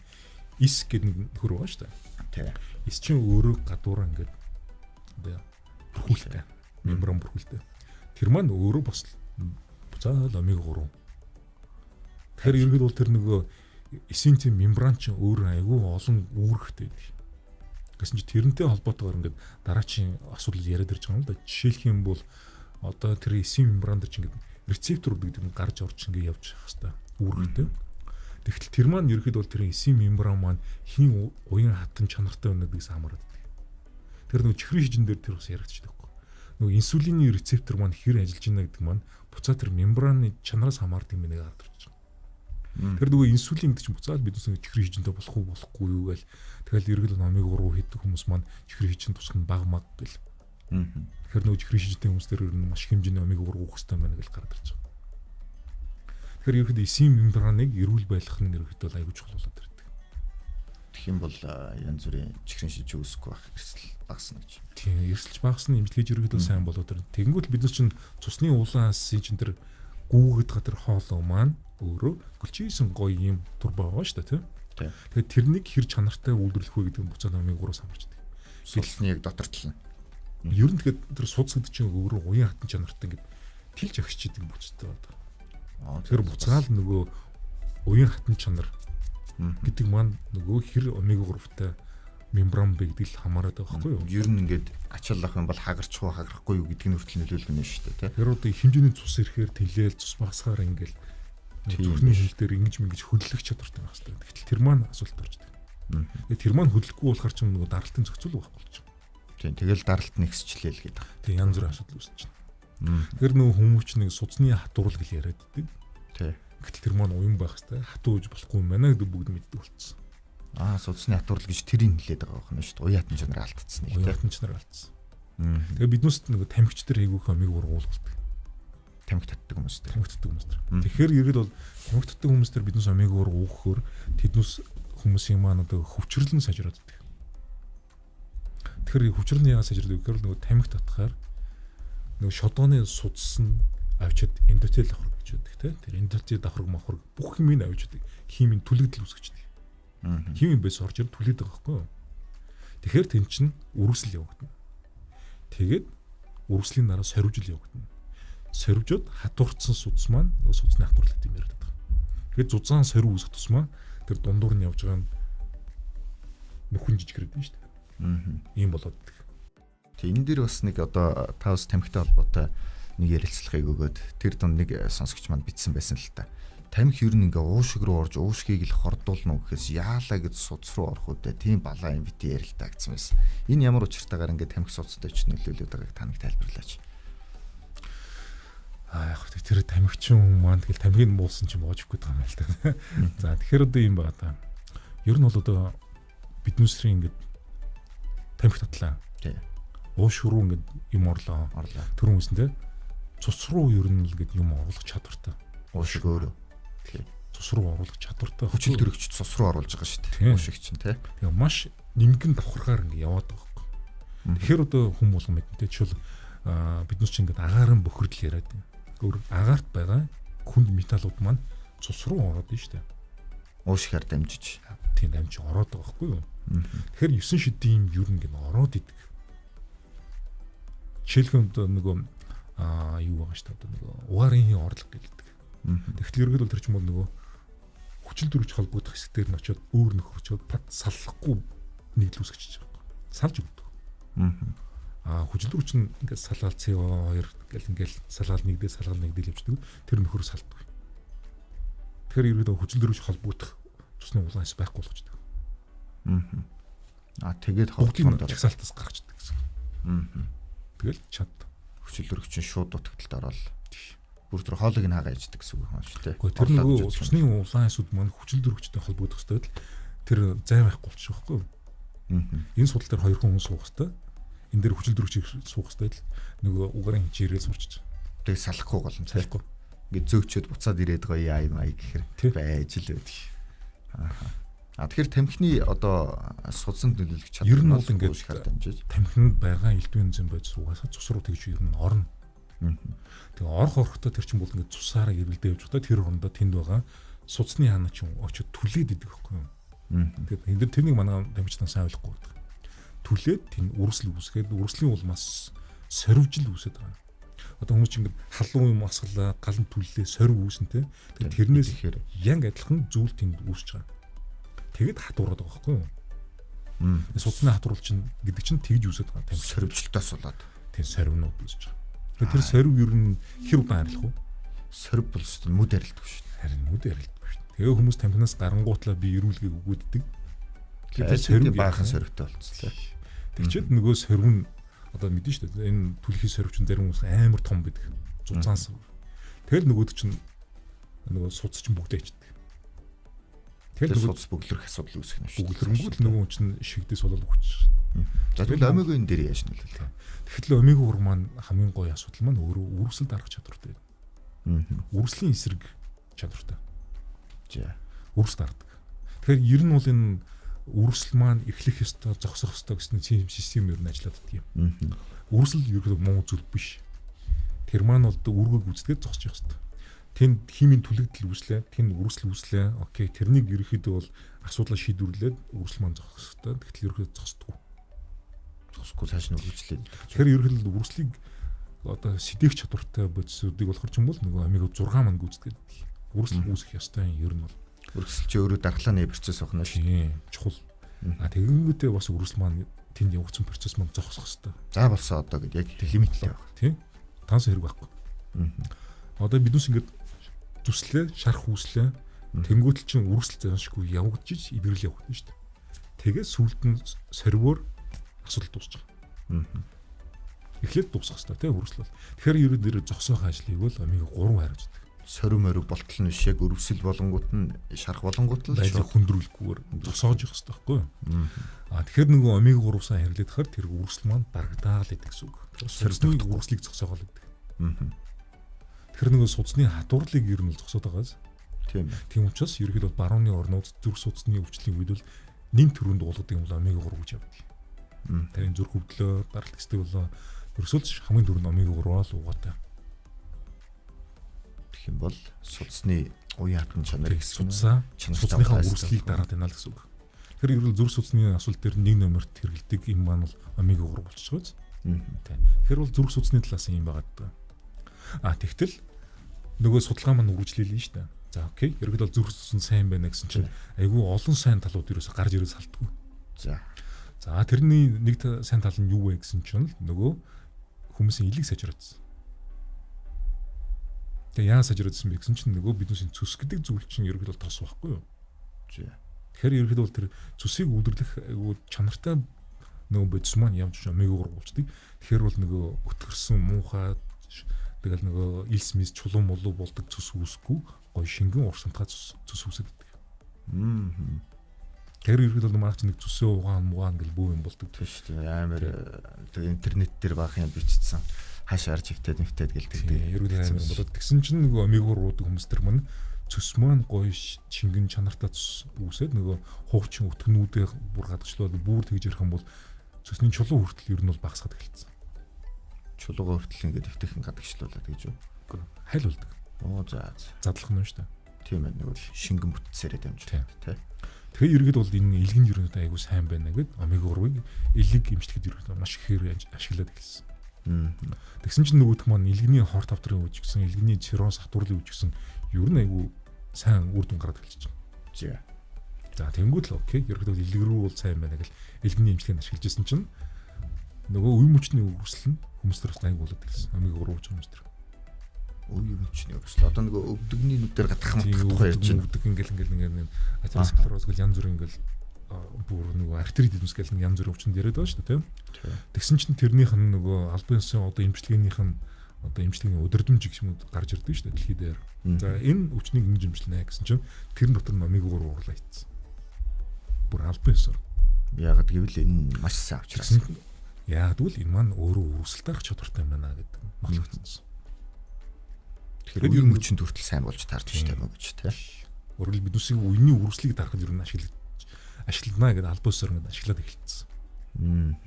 эс гэдэг нэг нөхөр байгаа шүү дээ. Тийм. Эс чинь өөрөө гадуур ингээд одоо бүрхүүлтэй. Мембран бүрхүүлтэй. Тэр маань өөрөө бас буцаал омега 3. Тэгэхээр ерөнхийдөө бол тэр нөгөө эсийн тийм мембран чинь өөрөө айгүй олон үүрэгтэй байдаг. Гэсэн чи тэрнтэй холбоотойгоор ингээд дараачийн асуудал яриад ирж байгаа юм л да. Жишээлх юм бол одоо тэр эсийн мембран дээр чинь ингээд рецепторууд гэдэг нь гарч орж ингээд явж явах хэвээр үүрэгтэй. Тэгтэл тэр маань ерөнхийдөө бол тэр эсийн мембран маань хин уян хатан чанартай байна гэдгээс хамаарат байдаг. Тэр нөгөө чихрийн шижин дээр тэр бас яригдчихдаг байхгүй. Нөгөө инсулины рецептор маань хэр ажиллаж байна гэдэг маань буцаа тэр мембраны чанараас хамаардаг юм нэг гараад ирж байгаа. Тэр нөгөө инсулин гэдэг чинь буцаад биднес нэг чихрийн шижинтэй болох уу болохгүй юу гээл тэгэл ерөнхийдөө омега 3 хийдэг хүмүүс маань чихрийн шижин тусах нь баг маг гэл. Тэгэхээр нөгөө чихрийн шижинтэй хүмүүс дээр ер нь маш их хэмжээний омега 3 уух хэрэгтэй байна гэж гараад ирж байгаа. Тэгэхээр ерөнхийдөө эсийн мембраныг эрүүл байлгах нь ерөнхийдөө аягүй чухал болоод ирдэг. Тэгэх юм бол янз бүрийн чихрийн шиж үүсэхгүй байх эрсдэл багасна гэж. Тийм, эрсдэлж багасна, имжлэгж ерөнхийдөө сайн болоод ирнэ. Тэгэнгүүт бид нар чинь цусны улаан ассын чинь тэр гүүгээд байгаа тэр хоолой маань өөрөө гөлчийсэн гоё юм тур байгаа шүү дээ, тийм. Тэгэхээр тэрнийг хэр чанартай үйлдвэрлэх вэ гэдэг нь буцаад омега 3-аас хамаарч байдаг. Судасны яг дотор тал нь. Ер нь тэгэхээр тэр судас гэдэг чинь өөрөө уян хатан чанартай ингээд тэлж агшиж идэг бүцтэй байдаг. Тэгэхээр буцаал нөгөө уян хатан чанар гэдэг маань нөгөө хэр омега 3-тай мембран бэ гэдэг л хамаарат байгаа байхгүй юу? Ер нь ингээд ачааллах юм бол хагарчих уу хагарахгүй юу гэдг нь хүртэл нөлөөлөх нь шүү дээ, тийм. Тэр одоо хэмжээний цус ирэхээр тэлээл цус багасгаар ингээд зүрхний хил дээр ингэж мингэж хөдлөх чадвартай байх хэрэгтэй. Тэгтэл тэр маань асуулт орж идэг. Тэгээ тэр маань хөдлөхгүй болохоор ч нөгөө даралтын зохицуул байхгүй болчих. Тийм, тэгэл даралт нэгсчлээ л гэдэг. Тийм, янз бүрийн асуудал үүсэж байна. Тэр нөгөө хүмүүс ч нэг судасны хатуурл гэл яриад идэг. Тийм. Гэтэл тэр маань уян байх хэрэгтэй. Хатуу гэж болохгүй юм байна гэдэг бүгд мэддэг болчихсон. Аа, судасны хатуурл гэж тэрийг хэлээд байгаа юм шүү дээ. Уян хатан чанар алдсан нэг тийм. Уян хатан чанар алдсан. Тэгээ биднээс нөгөө тамхич дээр айгүйх омега 3 уулгадаг. Тамхи татдаг хүмүүс дээр. Тамхи татдаг хүмүүс дээр. Тэгэхээр ерөөд бол тамхи татдаг хүмүүс дээр биднээс омега 3 уухаар тэднээс хүмүүсийн маань одоо хөвчрөл нь сайжраад идэг. Тэгэхээр хөвчрөл нь яагаад сайжраад вэ гэхээр нөгөө тамхи татахаар нөгөө шодооны судас нь Авчид эндотел давхарг гэж байдаг те. Тэр эндотел давхарг мавхарг бүх юмыг авчид химийн түлэгдэл үүсгэж байдаг. Химийн бэс орж ирэн түлээд байгаа байхгүй юу? Тэгэхээр тэн чинь үргэлжлэл явагдана. Тэгээд үргэлжлийн дараа сорвжил явагдана. Сорвжод хатуурсан судас маань нөгөө судасны хатуурлаг юм яриад байгаа. Тэгээд зузаан сорив үүсэх тусмаа тэр дундуур нь явж байгаа нь нөхөн жижигрээд байна шүү дээ. Ийм болоод байдаг. Тэг энэ дэр бас нэг одоо та бас тамхитай холбоотой нэг ярилцлагыг өгөөд тэр дунд нэг сонсогч маань бичсэн байсан л та. Тамхи ер нь ингээ уушиг руу орж уушгийг л хордуулна уу гэхээс яалаа гэж судас руу орох үү тийм балаа юм бити ярил та гэсэн байсан. Энэ ямар учиртайгаар ингээ тамхи судастай ч нөлөөлөд байгааг та нэг тайлбарлаач. Аа яг тэр тамхичин хүн маань тэгэл тамхиг муулсан чинь боож өгөх гээд байгаа юм л та. За тэгэхээр одоо юм байгаа та. Ер нь бол одоо биднүүсрийн ингээд тамхи татлаа. Тийм. Ууш руу ингээд юм орлоо. Орлоо. Тэр хүмүүс нь те цус руу ер нь л ингээд юм оруулах чадвартай. Уушиг өөрөө. Тийм. Цус руу оруулах чадвартай. Хүчил төрөгч цус руу оруулж байгаа шүү дээ. Уушиг чинь те. Тэгээ маш нимгэн давхаргаар ингээд яваад байгаа байхгүй. Тэгэхээр одоо хүн болгон мэднэ те. Жишээл биднес чинь ингээд агаарын бохирдол яриад байна. Өөр агаарт байгаа хүнд металлууд маань цус руу ороод байна шүү дээ. Уушигаар дамжиж. Тийм дамжиж ороод байгаа байхгүй юу? Тэгэхээр 9 шидийн юм ер нь ингээд ороод идэг. Жишээлбэл одоо нөгөө юу байгаа шүү дээ. Одоо нөгөө угаарын хийн орлого гэдэг. Тэгэхээр ерөөдөө тэр чинь бол нөгөө хүчил төрөж холбогдох хэсэг дээр нь очиод өөр нөхөр очиод пат саллахгүй нэгдэл үүсгэж байгаа юм. Салж өгдөг. Хүчил төрөж чинь ингээд салгаал CO2 гэл ингээд салгаал нэгдэл салгаал нэгдэл явждаг. Тэр нөхөр салдаг. Тэгэхээр ерөөдөө хүчил төрөж холбогдох цусны улаан эс байхгүй болгочдөг. Тэгээд бүгдийг холбогдох жагсаалтаас гаргацдаг гэсэн. Тэгэл чад. Хүчил төрөж чинь шууд дутагдaltaд ороод бүр тэр хоолыг нь хагаа иждэг гэсэн үг юм шүү дээ. Гэхдээ тэр нөгөө цусны улаан эсүүд маань хүчил төрөгчтэй холбогдох хэвээр л тэр зай байхгүй болчих واخгүй юу? Энэ судал дээр хоёр хүн суух хэвээр. Энэ дээр хүчил төрөгч суух хэвээр л нөгөө угаарын хичээрээ сурчиж. Тэгээ салахгүй гол нь салахгүй. Ингээд зөөгчөөд буцаад ирээд гоё яа юм ая гэхэр байж л байдаг. Аа. Тэгэхээр тамхины одоо судсанд нөлөөлөх чадвар ер нь бол ингээд дамжиж тамхинд байгаа элдвийн зэн бодис угаасаа цус руу тэгж ер нь орно. Тэгээ орох орохдоо тэр чинь бол ингээд цусаараа эргэлдээ явж байхдаа тэр орондоо тэнд байгаа судасны хана чинь очиод түлээд идэг байхгүй юу? Тэгээд энэ дэр тэрнийг манай тамхичнаа сайн ойлгохгүй байдаг. Түлээд тэнд үрсэл үүсгээд үрслийн улмаас сорвжил үүсээд байгаа. Одоо хүмүүс чинь ингээд халуун юм асгалаа, галан түллээ, сорив үүсэн те. Тэгээд тэрнээс яг адилхан зүйл тэнд үүсэж байгаа. Тэгээд хатуураад байгаа байхгүй юу? Судасны хатуурал чинь гэдэг чинь тэгж үүсээд байгаа. Тамхи сорвжилтоос болоод. Тийм сорвнууд үүсэж байгаа. Тэгэхээр тэр сорив ер нь хэр удаан арилах вэ? Сорив бол өстө мүд арилдаг шүү дээ. Харин мүд арилдаг шүү дээ. Тэгээ хүмүүс тамхинаас гарангуутлаа би эрүүлгийг өгөөддөг. Тэгэхээр тэр сорив баахан сорвтой болцсон тий. Тэгчээд нөгөө сорив нь одоо мэдэн шүү дээ. Энэ түлхий сорив чинь зарим хүмүүс амар том байдаг. Зузаан сорив. Тэгэл нөгөөд чинь нөгөө судас чинь бүгдээ ичдэг. Тэгэл судас бөглөрөх асуудал үүсэх нь шүү. Бөглөрөнгүүд нөгөө чинь шигдээс болоод өгч. За тэгвэл омега энэ дээр яаж нөлөөлөх вэ? Тэгэхээр омега 3 маань хамгийн гоё асуудал маань өөрөө үргэлжлэл дарах чадвартай. Үргэлжлийн эсрэг чадвартай. За. Үргэлж дардаг. Тэгэхээр ер нь бол энэ үргэлжлэл маань эхлэх ёстой, зогсох ёстой гэсэн систем ер нь ажиллаад байдаг юм. Үргэлжлэл ерөөдөө муу зүйл биш. Тэр маань бол үүргээ гүйцэтгээд зогсож явах ёстой. Тэнд химийн түлэгдэл үүслээ, тэнд үргэлжлэл үүслээ. Окей, тэрнийг ерөөхдөө бол асуудлаа шийдвэрлээд үргэлжлэл маань зогсох ёстой. Тэгтэл ерөөхдөө зогсдоггүй. Зогсохгүй цааш нь үргэлжлээд. Тэгэхээр ерөөхдөө үргэлжлэлийг одоо сэдэх чадвартай бодисуудыг болохоор ч юм бол нөгөө омега 6 маань гүйцэтгээд үргэлжлэл үүсэх ёстой юм ер нь бол. Үргэлжлэл чи өөрөө дархлааны процесс байна шүү. Тийм, чухал. А тэгэнгүүтээ бас үргэлжлэл маань тэнд явагдсан процесс маань зогсох ёстой. За болсон одоо гэд яг лимиттэй байх. Тийм. Танс хэрэг байхгүй. Одоо биднес ингээд зүслээ, шарх үүслээ. Тэнгүүтэл чинь үргэлжлэл зайлшгүй явагдчих, эврэл явагдана шүү дээ. Тэгээ сүүлд нь сорвоор асуудал дуусчих. Эхлээд дуусах хэрэгтэй тийм үргэлжлэл. Тэгэхээр ерөн дээр зогсоох ажлыг бол омега 3 хариуцдаг. Сорив морив болтол нь биш яг өрөвсөл болонгууд нь шарх болонгууд л байдлыг хүндрүүлэхгүйгээр зогсоож явах хэрэгтэй байхгүй юу? А тэгэхээр нөгөө омега 3 сан хэрэглээд хахаар тэр үргэлжлэл маань дарагдаал гэдэг гэсэн үг. Сорвны үргэлжлэлийг зогсоогоол гэдэг. Тэгэхээр нөгөө судасны хатуурлыг ер нь зогсоод байгаас. Тийм. Тийм учраас ерөнхийдөө барууны орнууд зүрх судасны өвчлөлийн үед бол нэн төрөнд уулгадаг юм бол омега 3 гэж явдаг. Тэр энэ зүрх өвдлөө, даралт гэсдэг болоо ерөөсөө л хамгийн түрүүнд омега 3 л угаатай. гэх юм бол судасны уян хатан чанар гэсэн судасныхаа үргэлжлэлийг дараад байна л гэсэн үг. Тэгэхээр ерөнхийдөө зүрх судасны асуулт дээр нэг номерт хэрэглэдэг юм маань бол омега 3 болчих гоц. Тэгэхээр бол зүрх судасны талаас юм байгаа даа. А тэгтэл нөгөө судалгаа маань үргэлжлээлээ шүү дээ. За окей. Ерөнхийдөө бол зүрх судас нь сайн байна гэсэн чинь айгүй олон сайн талууд ерөөсө гарч ирээс халтгүй. За. За тэрний нэг сайн тал нь юу вэ гэсэн чинь л нөгөө хүмүүсийн элэг сайжраадсан. Тэгээ яа сайжраадсан бэ гэсэн чинь нөгөө бидний цөс гэдэг зүйл чинь ерөнхийдөө тос байхгүй юу? За. Тэгэхээр ерөнхийдөө бол тэр цөсийг үүдэрлэх айгүй чанартай нөгөө бодис маань явж омега 3 болчдөг. Тэгэхээр бол нөгөө өтгөрсөн муухай тэгэл нөгөө илс мис чулуу мулуу болдог цөс үүсэхгүй гоё шингэн урсамтгай цөс үүсэдэг. Тэр ерөнхийдөө бол манай чинь нэг цөсөө угаан мугаан гэл бүү юм болдог. Тийм шүү дээ. Амар тэр интернет дээр баах юм бичсэн. Хааш арж хөвтөд нэвтээд гэлдэг. Тийм ерөнхийдөө амар болоод тэгсэн чинь нөгөө омега 3 уудаг хүмүүс тэр маань цөс маань гоё шингэн чанартай цөс үүсээд нөгөө хуучин өтгөнүүдээ бүр гадагшлаад бүр тэгж ярих юм бол цөсний чулуу хүртэл ер нь бол багасгаад эхэлсэн. Чулуугаа хүртэл ингээд эвтэйхэн гадагшлуулаад гэж үү? Хайл болдог. Оо за. Задлах нь шүү дээ. Тийм ээ нөгөө шингэн бүтцээрээ дамжуулаад тий. Тэгэхээр ерөнхийдөө бол энэ элгэн ерөнхийдөө айгүй сайн байна гэд омега 3-ыг элэг эмчлэхэд ерөнхийдөө маш ихээр ашиглаад эхэлсэн. Тэгсэн чинь нөгөөх маань элгэний хор тавдрын үуч гэсэн, элгэний цирроз хатуурлын үуч гэсэн ер нь айгүй сайн үр дүн гараад эхэлж байгаа. За. За тэнгуут л окей. Ерөнхийдөө элэг рүү бол сайн байна гэл элгэний эмчилгээнд ашиглаж исэн чинь нөгөө үе мөчний үргэлжлэл нь хүмүүс төр бас айгүй болоод эхэлсэн. Омега 3 ууж хүмүүс төр. Үе мөчний үргэлжлэл. Одоо нөгөө өвдөгний нүдээр гадах мутах тухай ярьж байна. Өвдөг ингээл ингээл ингээл атеросклероз гэл янз бүр ингээл бүр нөгөө артерит эдэмс гэл янз бүрийн өвчнөд яриад байгаа шүү дээ, тийм. Тэгсэн чинь тэрнийх нь нөгөө албан ёсны одоо эмчилгээнийх нь одоо эмчилгээний удирдамж гэх юм уу гарч ирдэг шүү дээ дэлхий дээр. За энэ өвчнийг ингэж эмчилнэ гэсэн чинь тэр дотор нь омега 3 уурлаа хийцэн. Бүр албан ёсоор. Яагаад гэвэл энэ маш сайн авчраас. Яагаад гэвэл энэ маань өөрөө өрсөлд дарах чадвартай юм байна гэдэг нотлогдсон. Тэгэхээр үе мөчөнд хүртэл сайн болж таарч штэ мө гэж тий. Өөрөлд биднээсийг үений үргэлжлэлийг дарахад ер нь ашиглана гэдэг албан ёсоор ингэ ашиглаад эхэлсэн.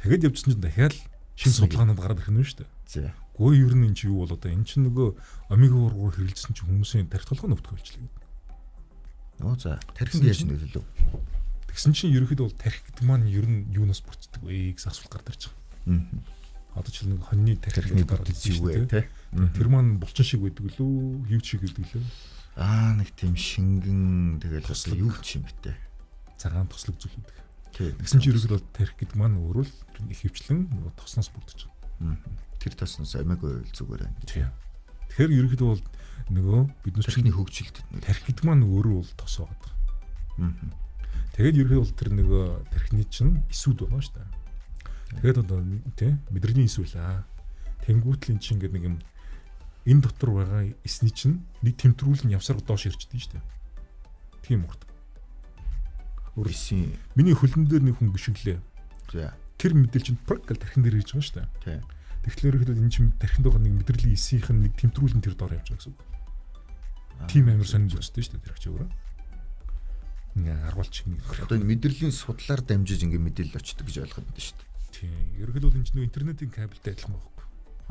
Тэгээд явжсэн чинь дахиад шинэ судалгаанууд гараад ирэх нь шүү дээ. За. Гөө ер нь энэ чи юу болоо да? Энэ чинь нөгөө омега 3 хэрэглэсэн чинь хүмүүсийн тарих толгой нь өвдөх болчихлоо гэдэг. Оо за. Тархинд яаж нөлөөлөв? Тэгсэн чинь ерөнхийдөө бол тарих гэдэг маань ер нь юунаас бүрддэг вэ гэсэн асуулт гарч ирж байгаа. Одоо ч нэг хоньны тархины бүтц юу вэ те? Тэр маань булчин шиг байдаг лүү? Юу шиг байдаг лөө? Аа нэг тийм шингэн тэгэл бас юу ч юм бэ те. Цагаан тослог зүйл байдаг. Тэгсэн чинь ерөнхийдөө бол тарих гэдэг маань өөрөө л их хөвчлэн нөгөө тосноос бүрдэж байгаа. Тэр тосноос омега ойл зүгээр байна. Тийм. Тэгэхээр ерөнхийдөө бол нөгөө бидний тархины хөгжилд тарих гэдэг маань өөрөө бол тос байгаа. Тэгээд ерөнхийдөө бол тэр нөгөө тархины чинь эсүүд байгаа шүү дээ. Тэгээд одоо тий мэдрэлийн эс үлээ. Тэнгүүтэл эн чинь ингээд нэг юм энэ дотор байгаа эсний чинь нэг тэмтрүүл нь явсаар доош ирчдэг шүү дээ. Тийм урт. Эсийн миний хөлн дээр нэг хүн гიშгэлээ. За. Тэр мэдээлэл чинь прак гэл тархин дээр ирж байгаа шүү дээ. Тий. Тэгэхээр ерөнхийдөө энэ чинь тархинд байгаа нэг мэдрэлийн эсийнх нь нэг тэмтрүүл нь тэр доор явж байгаа гэсэн үг. Тийм амар сонин зүстэй шүү дээ тэр чи өөрөө. Ингээ аргуулч нэг. Одоо энэ мэдрэлийн судлаар дамжиж ингээ мэдээлэл очдөг гэж ойлгоод байна шүү дээ. Тийм. Ерөнхийдөө бол энэ чинь интернетийн кабелтэй адилхан байхгүй.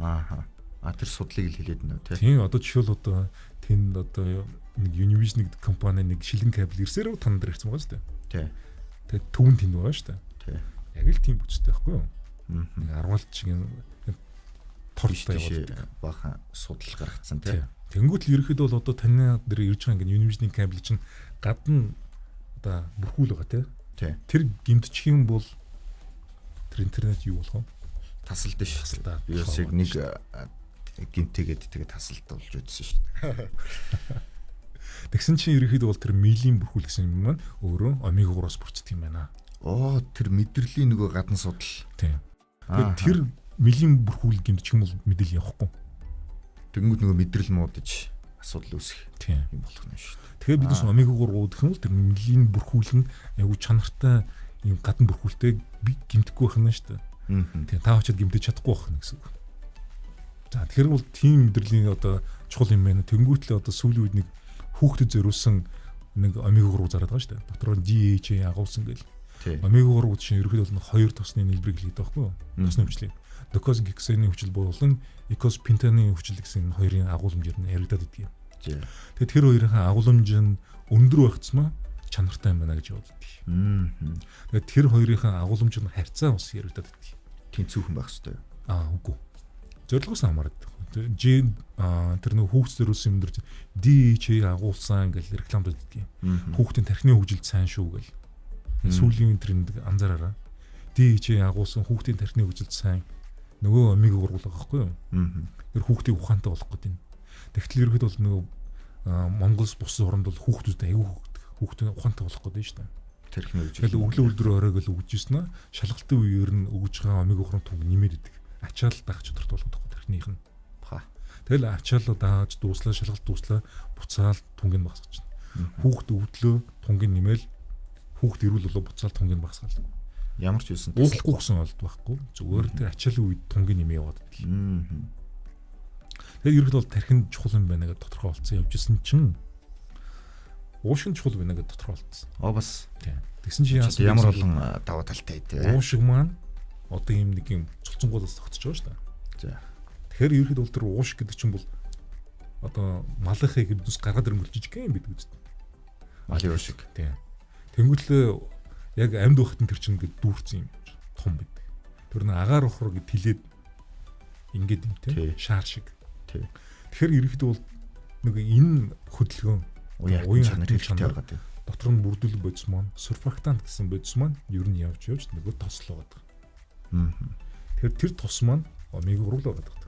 Ааха. А тэр судлыг л хэлээд нөө тий. Тийм. Одоо жишээл одоо тэнд одоо нэг Univision гэдэг компани нэг шилэн кабель ирсээр тань дээр ирсэн байгаа шүү дээ. Тий. Тэгээд төвөн тэнд байгаа шүү дээ. Тий. Яг л тийм бүцтэй байхгүй юу? Нэг аргуулч тортой яваад бахан судал гаргацсан тий. Тэнгүүт л ерөнхийдөө бол одоо таны дээр ирж байгаа ингээ Univision-ийн кабель чинь гадна одоо бүрхүүл байгаа тий. Тий. Тэр гимтчих юм бол тэр интернет юу болох вэ? Тасалд ш. Би бас яг нэг гимтэйгээд тэгээ тасалд болж үзсэн шүү дээ. Тэгсэн чинь ерөнхийдөө бол тэр милийн бүрхүүл гэсэн юм маань өөрөө омега 3-аас бүрддэг юм байна. Оо тэр мэдрэлийн нөгөө гадна судал. Тийм. Тэгэхээр тэр милийн бүрхүүл гимтчих юм бол мэдээлэл явахгүй. Тэнгүүд нөгөө мэдрэл муудаж асуудал үүсэх юм болох нь шүү дээ. Тэгэхээр бид нар омега 3 уудах юм бол тэр милийн бүрхүүл нь айгүй чанартай юм гадна бүрхүүлтэй гимтэхгүй байх нь шүү дээ. Тийм та очиод гимтэж чадахгүй байх нь гэсэн үг. За тэгэхээр бол тийм мэдрэлийн одоо чухал юм байна. Тэнгүүтлээ одоо сүүлийн үед нэг хүүхдэд зориулсан нэг омега 3 зараад байгаа шүү дээ. Дотор нь DHA агуулсан гэл. Омега 3 чинь ерөнхийдөө бол хоёр тосны нийлбэрийг хэлээд байгаа байхгүй юу? Тосны өвчлийг. Докозагексаны хүчил болон икоспентаны хүчил гэсэн энэ хоёрын агуулмж ер нь яригадаад байдаг юм. Тэгээд тэр хоёрын агуулмж нь өндөр байх тусмаа чанартай юм байна гэж яваад байдаг. Тэгээд тэр хоёрын агуулмж нь харьцаа бас яригадаад байдаг. Тэнцүүхэн байх хэрэгтэй. Аа, үгүй. Зорилгоос хамаардаг. Ж тэр нэг хүүхд зориулсан юм дэр DHA агуулсан гэж рекламад байдаг юм. Хүүхдийн тархины хөгжилд сайн шүү гэл. Сүүлийн тренд анзаараарай. DHA агуулсан, хүүхдийн тархины хөгжилд сайн, нөгөө омега 3 байгаа байхгүй юу? Тэр хүүхдийг ухаантай болох гэдэг юм. Тэгтэл ерөөд бол нөгөө Монголс бус оронд бол хүүхдүүд аягүй хүүхдийн ухаантай болох гэдэг нь шүү дээ. Тархины хөгжил. Тэгэл өглөө өдөр оройг л өгж ирсэн аа. Шалгалтын үеэр нь өгж байгаа омега 3 түнг нэмээд идэг. Ачаал даах чадвартай болгодог байхгүй тархиных нь. Тэгэл ачаал дааж дууслаа, шалгалт дууслаа, буцаал түнг нь багасгаж байна. Хүүхд өвдлөө, түнг нь нэмэл, хүүхд эрүүл болоо, буцаал түнг нь багасгал. Ямар ч юусан уухгүй гэсэн олд байхгүй. Зүгээр тэр ачаалын үед түнг нь нэмээ яваад байдаг. Тэгээд ерөнхийдөө бол тархинд чухал юм байна гэдээ тодорхой болцсон явж исэн чинь уушиг нь чухал байна гэдээ тодорхой болцсон. Оо, бас. Тийм. Тэгсэн чинь яасан ямар олон даваа талтай тий. Уушиг маань одоо ийм нэг юм цулцангуулаас тогтож байгаа шүү дээ. За. Тэгэхээр ерөнхийдөө бол тэр уушиг гэдэг чинь бол одоо малынхыг биднес гаргаад ирэнгүүт жижиг юм байдаг үст. Малын уушиг. Тийм. Тэнгүүтлээ яг амьд байхад нь тэр чинь ингээд дүүрсэн юм том байдаг. Тэр нэг агаар ухруу гэд тилээд ингээд юм тий. Шаар шиг. Тий. Тэгэхээр ерөнхийдөө бол нэг энэ хөдөлгөөн уян чанар хэрэгтэй байгаа тийм. Дотор нь бүрдүүлэг бодис маань сурфактант гэсэн бодис маань ер нь явж явж нөгөө тослоо гэдэг. Тэгэхээр тэр тос маань омега 3 л байгаа.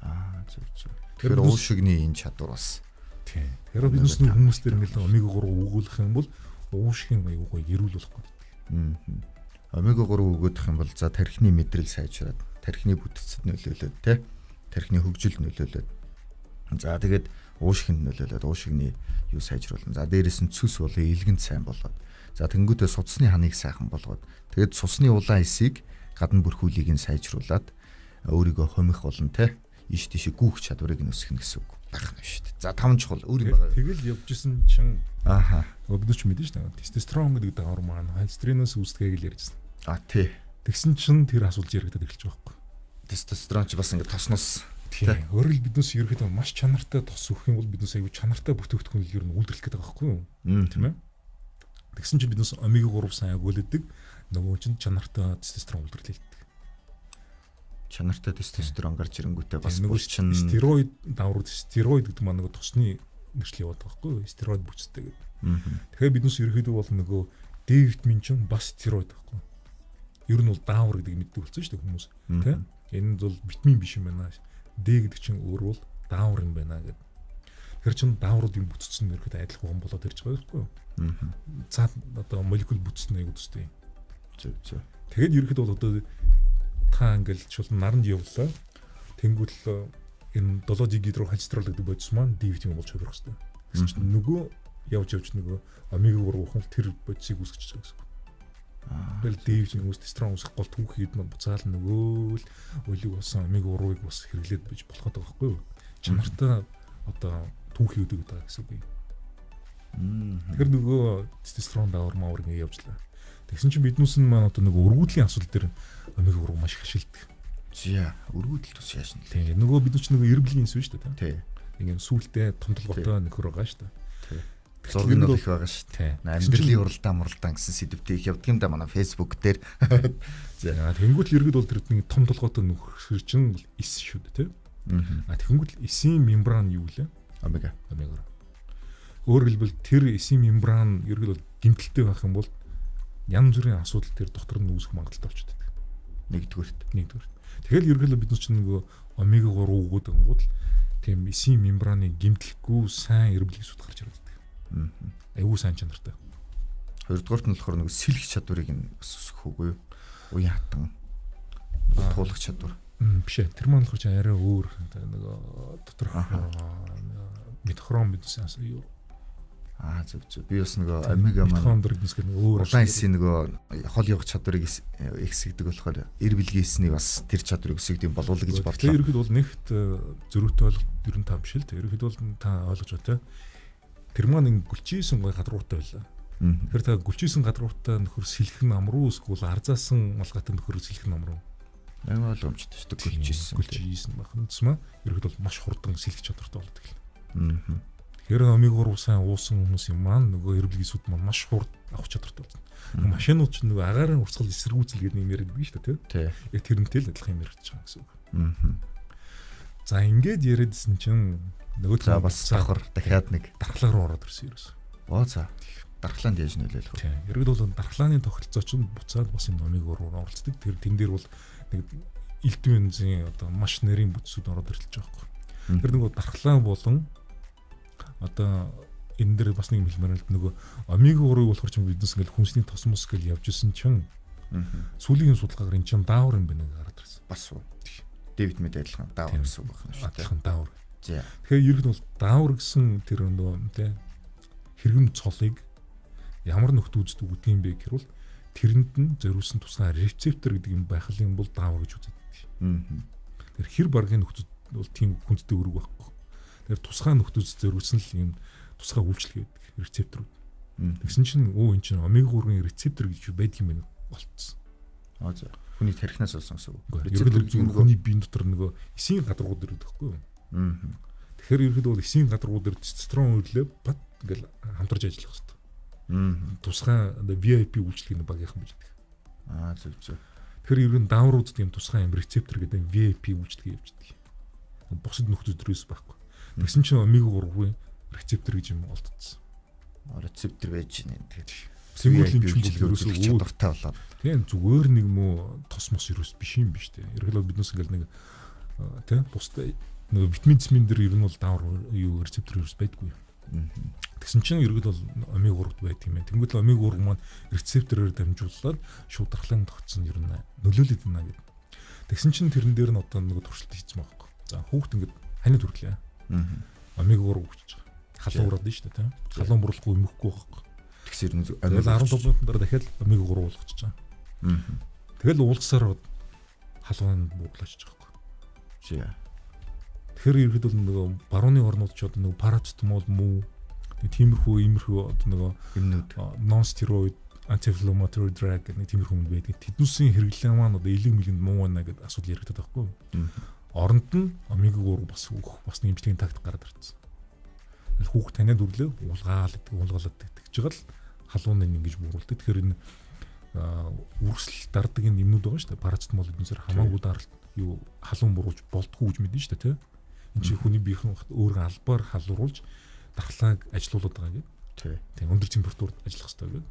Аа, зөв зөв. Тэгэхээр уушигны энэ чадвар бас. Тийм. Тэгэхээр биднес нэг хүмүүс дээр ингээл омега 3 өгүүлэх юм бол уушигын аюу гоё эрүүл болох гэдэг. Омега 3 өгөөдөх юм бол за тархины мэдрэл сайжраад, тархины бүтцэд нөлөөлөөд тий. Тархины хөгжилд нөлөөлөөд. За тэгээд уушигнд нөлөөлөөд уушигны юу сайжруулна. За дээрэс нь цүс болон илгэнд сайн болоод. За тэнгуүтээ судасны ханыг сайхан болгоод. Тэгээд цусны улаан эсийг гадна бүрхүүлийг нь сайжруулад өөрийгөө хомих болон тий. Ийш тийшээ гүйх чадварыг нь өсгөх гэсэн үг байх нь шүү дээ. За таван чухал өөр юм байгаа. Тэгэл явж исэн чинь ааха. Бид нар ч мэдэн шүү дээ. Тестостерон гэдэг давар маань холестериноос үүсдэгийг л ярьжсэн. А тий. Тэгсэн чинь тэр асуулт яригадад эхэлж байгаа байхгүй. Тестостерон ч бас ингээд тосноос. Тий. Өөрөөр хэл биднээс ерөөхдөө маш чанартай тос өгөх юм бол биднээс аюу чанартай бүтээгдэхүүн ер нь үйлдвэрлэх гэдэг байгаа байхгүй юу? Тийм ээ. Тэгсэн чинь биднээс омега 3 сайн агуулдаг. Нөгөө чинь чанартай тестостерон үйлдвэрлэдэг. Чанартай тестостерон гарч ирэнгүүтээ бас нөгөө чинь стероид даврууд, стероид гэдэг маань нөгөө тосны нэршил яваад байгаа байхгүй юу? Стероид бүцтэй гэдэг. Тэгэхээр биднээс ерөөхдөө бол нөгөө Д витамин чинь бас стероид байхгүй юу? Ер нь бол даавар гэдэг мэддэг болсон шүү дээ хүмүүс. Тэ? Энэ бол витамин биш юм байна. Д гэдэг чинь өөр бол даавар юм байна гэдэг. Тэгэхээр чин даавруудын бүтцэн ерөөхдөө адилхан болоод ирж байгаа байхгүй юу? За одоо молекул бүтцэн аяг үстэй. Зөв зөв. Тэгээд ерөөхдөө бол одоо та ингээл чулан наранд явлаа. Тэнгүүтэл энэ 7 дигидрохолестерол гэдэг бодис маань Д витамин болж хувирах хэрэгтэй. Тэгсэн чинь нөгөө явж явж нөгөө омега 3 ухал тэр бодисыг үүсгэж байгаа гэсэн үг. Тэгэл Д витамин үүс, тестостерон үүсэх гол түүхийд маань буцаал нөгөө л өлиг болсон омега 3-ыг бас хэрэглээд биж болох гэдэг байхгүй юу? Чанартай одоо түүхий өгдөг гэдэг гэсэн үг юм. Тэгэхээр нөгөө тестостерон давар мавар ингэ явжлаа. Тэгсэн чинь биднээс нь маань одоо нөгөө өргүүдлийн асуудал дээр омега 3 маш их ашигладаг. За, өргүүдэл тус яашна. Тийм. Нөгөө бид нар ч нөгөө эрбэлийн инс шүү дээ, тийм. Нэг юм сүултээ томтолготой нөхөр байгаа шүү дээ. Тийм. Зураг нь бол их байгаа шүү дээ. Амьдралын уралдаан муралдаан гэсэн сэдвтэй их явдаг юм да манай Facebook дээр. За, тэнгуут л иргэд бол тэр нэг том толгойтой нөхөр чинь эс шүү дээ, тийм. А тэнгуут л эсийн мембран юу лээ? Омега. Омега. Өөрөөр хэлбэл тэр эсийн мембран ерөөд бол гэмтэлтэй байх юм бол янз бүрийн асуудал тэр дотор нь үүсэх магадлалтай болчихдог. Нэгдүгüрт. Нэгдүгüрт. Тэгэл ерөөхдөө бид нар чинь нөгөө омега 3 өгөөд ангууд л тийм эсийн мембраны гэмтэлгүй сайн эрбэл эсүүд гарч ирдэг. Айгүй сайн чанартай. Хоёрдугаарт нь болохоор нөгөө сэлэх чадварыг нь бас өсгөх үгүй юу? Уян хатан туулах чадвар. Биш ээ. Тэр маань болохоор чи арай өөр нөгөө доторх митохром биднес юу. Аа зөв зөв. Би бас нөгөө омега маань митохондр гэднес гэх өөр улаан эсийн нөгөө хол явах чадварыг ихсгдэг болохоор эр бэлгийн эсний бас тэр чадварыг өсгдөг юм болов уу гэж бодлоо. Тэр ерөнхийдөө бол нэгт зөрүүтэй ойлголт 95 биш л. Ерөнхийдөө бол та ойлгож байна те. Тэр маань ингэ гүлчийсэн гой гадрууртай байлаа. Тэгэхээр та гүлчийсэн гадрууртай нөхөр сэлэх нь амруу эсвэл арзаасан малгайтай нөхөр сэлэх нь амруу. Яг ойлгомжтой шүү дээ. Гөлж ийсэн. Гөлж ийсэн байх нь тусмаа ерөөд бол маш хурдан сэлэх чадвартай болдог л. Тэгэхээр омега 3 сайн уусан хүмүүсийн маань нөгөө эргэлгийн эсүүд маань маш хурд авах чадвартай болсон. Машинууд ч нөгөө агаарын урсгал эсэргүүцэл гэдэг юм яриад байдаг шүү дээ, тий. Яг тэрнтэй л адилхан юм ярьж байгаа гэсэн үг. За ингээд яриадсэн чинь нөгөө за бас давхар дахиад нэг дархлаа руу ороод ирсэн ерөөс. Оо за. Дархлаанд яаж нөлөөлөх вэ? Тийм. Ерөөд бол дархлааны тогтолцоо чинь буцаад бас энэ омега 3 руу оролцдог. Тэр тэн дээр бол нэг элдв янзын одоо маш нарийн бүтсүүд ороод ирэлж байгаа байхгүй. Тэр нөгөө дархлаа болон одоо энэ дээр бас нэг юм хэлмээр л нөгөө омега 3-ыг болохоор чинь биднес ингээл хүнсний тос мос гэл явж исэн чинь сүүлийн судалгаагаар энэ чинь даавар юм байна гэж гараад ирсэн. Бас уу. Дэвид мэд адилхан даавар гэсэн үг байна шүү дээ. Адилхан даавар. За. Тэгэхээр ер нь бол даавар гэсэн тэр нөгөө тий хэрэгэм цолыг ямар нөхд үздэг үгүй юм бэ гэхээр бол тэрэнд нь зориулсан тусгай рецептор гэдэг юм байх юм бол даавар гэж үздэг. Тэр хэр баргийн нөхцөд бол тийм хүндтэй үүрэг байхгүй. Тэр тусгай нөхдөд зориулсан л юм тусгай үйлчлэг байдаг рецепторууд. Тэгсэн чинь өө эн чинь омега 3-ын рецептор гэж байдаг юм байна олцсон. Аа за. Хүний тархинаас олсон гэсэн үг. Рецептор гэдэг хүний биеийн дотор нөгөө эсийн гадаргуу дээр байдаг байхгүй юу? Тэгэхээр ерөөхдөө бол эсийн гадаргуу дээр тестостерон үрлээ бат ингээл хамтарч ажиллах хэрэгтэй. Тусгай VIP үйлчлэгийн багийнхан байж байдаг. Аа зөв зөв. Тэгэхээр ер нь дааврууд тийм тусгай юм рецептор гэдэг VIP үйлчлэг явж байдаг. Бусад нөхцөл төрөөс байхгүй. Тэгсэн чинь омега 3-ын рецептор гэж юм олдсон. Рецептор байж гинэ. Тэгэхээр Тэнгүүл юм чинь ерөөсөө чадвартай болоод. Тийм зүгээр нэг мó тос мос ерөөс биш юм биш үү. Ерөнхийдөө биднээс ингээл нэг тийм бусад нөгөө витамин С мэн дээр ер нь бол даавар юу рецептор ерөөс байдгүй. Тэгсэн чинь ерөөд бол омега 3 байдаг юм байна. Тэнгүүт л омега 3 маань рецептороор дамжуулаад шууд дархлааны тогтсон ер нь нөлөөлөд байна гэдэг. Тэгсэн чинь тэрэн дээр нь одоо нөгөө туршилт хийсэн байхгүй. За хүүхд ингээд ханид хүрлээ. Омега 3 өгч байгаа. Халуун ураад нь шүү дээ тийм. Халуун буруулахгүй өмөхгүй байхгүй. Тэгсэр нь тэгэл 15 минутын дараа дахиад омега 3 уулгачих байгаа. Тэгэл уулзсаар халуун буурлаач байгаа байхгүй. За. Тэгэхээр ерөөд бол нөгөө барууны орнууд ч одоо нөгөө парацетамол мүү тиймэрхүү иймэрхүү одоо нөгөө юмнууд non steroid anti-inflammatory drug гэдэг нэг тиймэрхүү юм байдаг. Тэднүүсийн хэрэглээ маань одоо элэг мэлгэнд муу байна гэдэг асуудал яригдаад байхгүй юу? Оронд нь омега 3 бас өгөх бас нэг эмчилгээний тактик гараад ирсэн. Тэгэл хүүхд таниад үрлээ уулгаал гэдэг уулгаалаад тэгж байгаа л халуун нь ингэж бууруулдаг. Тэгэхээр энэ үрсэл дардаг энэ юмнууд байгаа шүү дээ. Парацетамол эднүсээр хамаагүй даралт юу халуун буруулж болдгоо гэж мэднэ шүү дээ, тий. Энд чинь хүний биеийн өөрөө албаар халууруулж дархлааг ажилуулад байгаа гэдэг. Тийм өндөр температурт ажиллах хэрэгтэй гэдэг.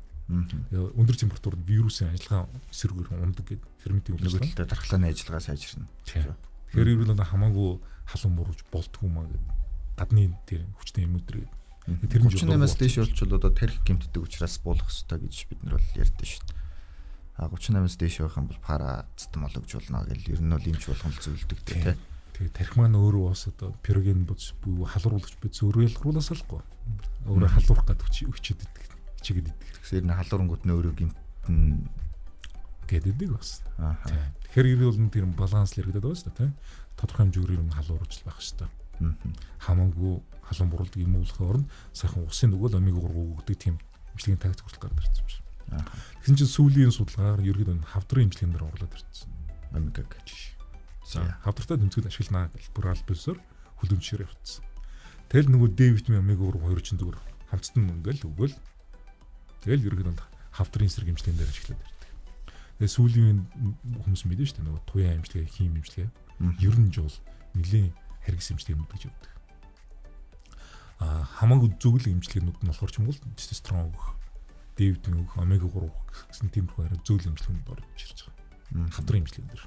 Тэгээ өндөр температурт вирусын ажиллагаа эсэргээр ундаг гэдэг ферментийн үйлчлэг. Нөгөө талдаа дархлааны ажиллагаа сайжирна. Тэгэхээр ер нь хамаагүй халуун буруулж болдгоо маа гэдэг. Гадны тэр хүчтэй юм өдр гэдэг. Тэр нь 38-аас дээш болчвол одоо тарих гэмтдэг учраас буулгах хэрэгтэй гэж бид нар бол ярьдэн шүү дээ. А 38-аас дээш байх юм бол парацетамол өгч болно гэл ер нь бол эмч болгон л зөвлөдөг тий. Тэгээ тарих маань өөрөө бас одоо пироген бодис буюу халууруулагч бодис өөрөө ялгаруулаас алахгүй. Өөрөө халуурах гэдэг өчөөд идэг. Хичээгээд идэг. Тэгэхээр энэ халуурангууд нь өөрөө гэмтэн гэдэг бас. Тэгэхээр ер нь бол тэр баланс л яригдаад байгаа шүү дээ, тийм. Тодорхой хэмжээгээр ер нь халууруулж байх хэрэгтэй. Хамаагүй халуун буруулдаг юм уулахын оронд сайхан усын нөгөө л омега 3 өгдөг тийм эмчилгээний тактик хүртэл гараад ирсэн юм шиг. Тэгсэн чинь сүүлийн судалгаагаар ерөөдөө хавдрын эмчилгээнд дээр орлоод ирсэн. Омега гэж. За хавдартай тэмцээд ашигланаа гэл бүр аль бисээр хүлэмжшээр явцсан. Тэгэл нөгөө Д витамин омега 3 хоёр чинь зүгээр хамтдан ингээл өгөөл. Тэгэл ерөөхдөө хавдрын эсрэг эмчилгээнд дээр ашиглаад ирдэг. Тэгээ сүүлийн хүмүүс мэдэн шүү дээ нөгөө туяа эмчилгээ, хим эмчилгээ. Ер нь жуул нэлийн хэрэгс эмчилгээнүүд гэж явдаг. А хамаагүй зөвл эмчилгээнүүд нь болохоор ч юм бол тестостерон өгөх, Д витамин өгөх, омега 3 өгөх гэсэн тиймэрхүү арай зөвл эмчилгээнүүд орж ирж байгаа. Хавдрын эмчилгээн дээр.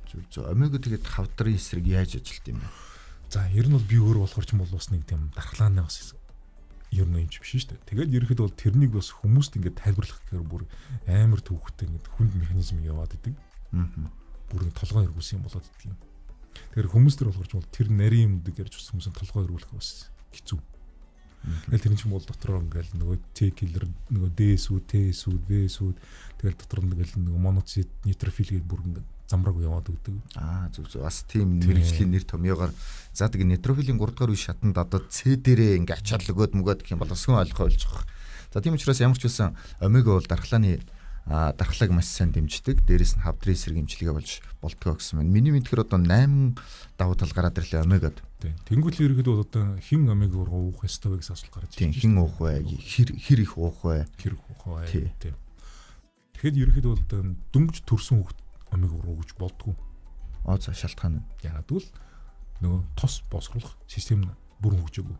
Зөв зөв. Омега тэгээд хавдрын эсрэг яаж ажилт юм бэ? За ер нь бол би өөр болохоор ч юм бол бас нэг тийм дархлааны бас ер нь юм ч биш шүү дээ. Тэгээд ерөнхийдөө бол тэрнийг бас хүмүүст ингээд тайлбарлах гэхээр бүр амар төвхтэй ингээд хүнд механизм яваад идэг. Бүр нэг толгой эргүүлсэн юм болоод идэг юм. Тэгэхээр хүмүүс төр болохоор ч бол тэр нарийн юмдаг ярьж бас хүмүүсийн толгой эргүүлэх бас хэцүү. Тэгэл тэр чинь бол дотроо ингээл нөгөө T killer нөгөө D сүү, T сүү, V сүү тэгэл дотор нь ингээл нөгөө моноцит, нейтрофил гэдэг бүр ингээд замраг яваад өгдөг. Аа зөв зөв. Бас тийм мэрэгжлийн нэр томьёогоор за тэгээ нейтрофилийн 3 дугаар үе шатанд одоо С дээрээ ингээ ачаал өгөөд мөгөөд гэх юм бол өсгөн ойлгох болж байгаа. За тийм учраас ямар ч байсан омега бол дархлааны Дархлааг маш сайн дэмждэг. Дээрээс нь хавдрын эсрэг эмчилгээ болж болдгоо гэсэн байна. Миний мэдхээр одоо 8 давуу тал гараад ирлээ омегад. Тийм. Тэнгүүт л ерөөдөө одоо хэн омега 3 уух ёстой вэ гэсэн асуулт гарч ирж байна. Хэн уух вэ? Хэр их уух вэ? Хэр их уух вэ? Тийм. Тэгэхэд ерөөдөө бол одоо дөнгөж төрсөн хүүхэд омега 3 ууж болдгоо. Аа за, шалтгаан нь. Яагаад гэвэл нөгөө тос боловсруулах систем нь бүрэн хөгжөөгүй.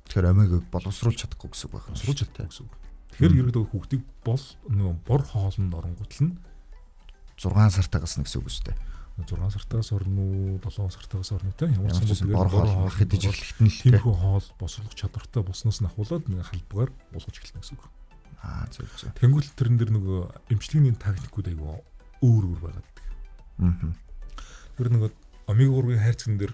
Тэгэхээр омегаг боловсруулж чадахгүй гэсэн үг байна. Боловсруулж чадахгүй гэсэн үг. Тэгэхээр ерөөдөө хүүхдийг бол нөгөө бор хоолнд оронгууд нь 6 сартаагаас нь гэсэн үг үстэй. 6 сартаас орно уу, 7 сартаас орно те. Ямар ч юм бор хоол хэдэж эхлэхэд нь л тиймэрхүү хоол босруулах чадвартай болсноос нь ахуулаад нэг халбгаар буулгаж эхэлнэ гэсэн үг. Аа зөв зөв. Тэнгүүл тэрэн дээр нөгөө эмчилгээний тактикүүд айгүй өөр өөр байгаад байдаг. Тэр нөгөө омега 3-ын хайрцагн дээр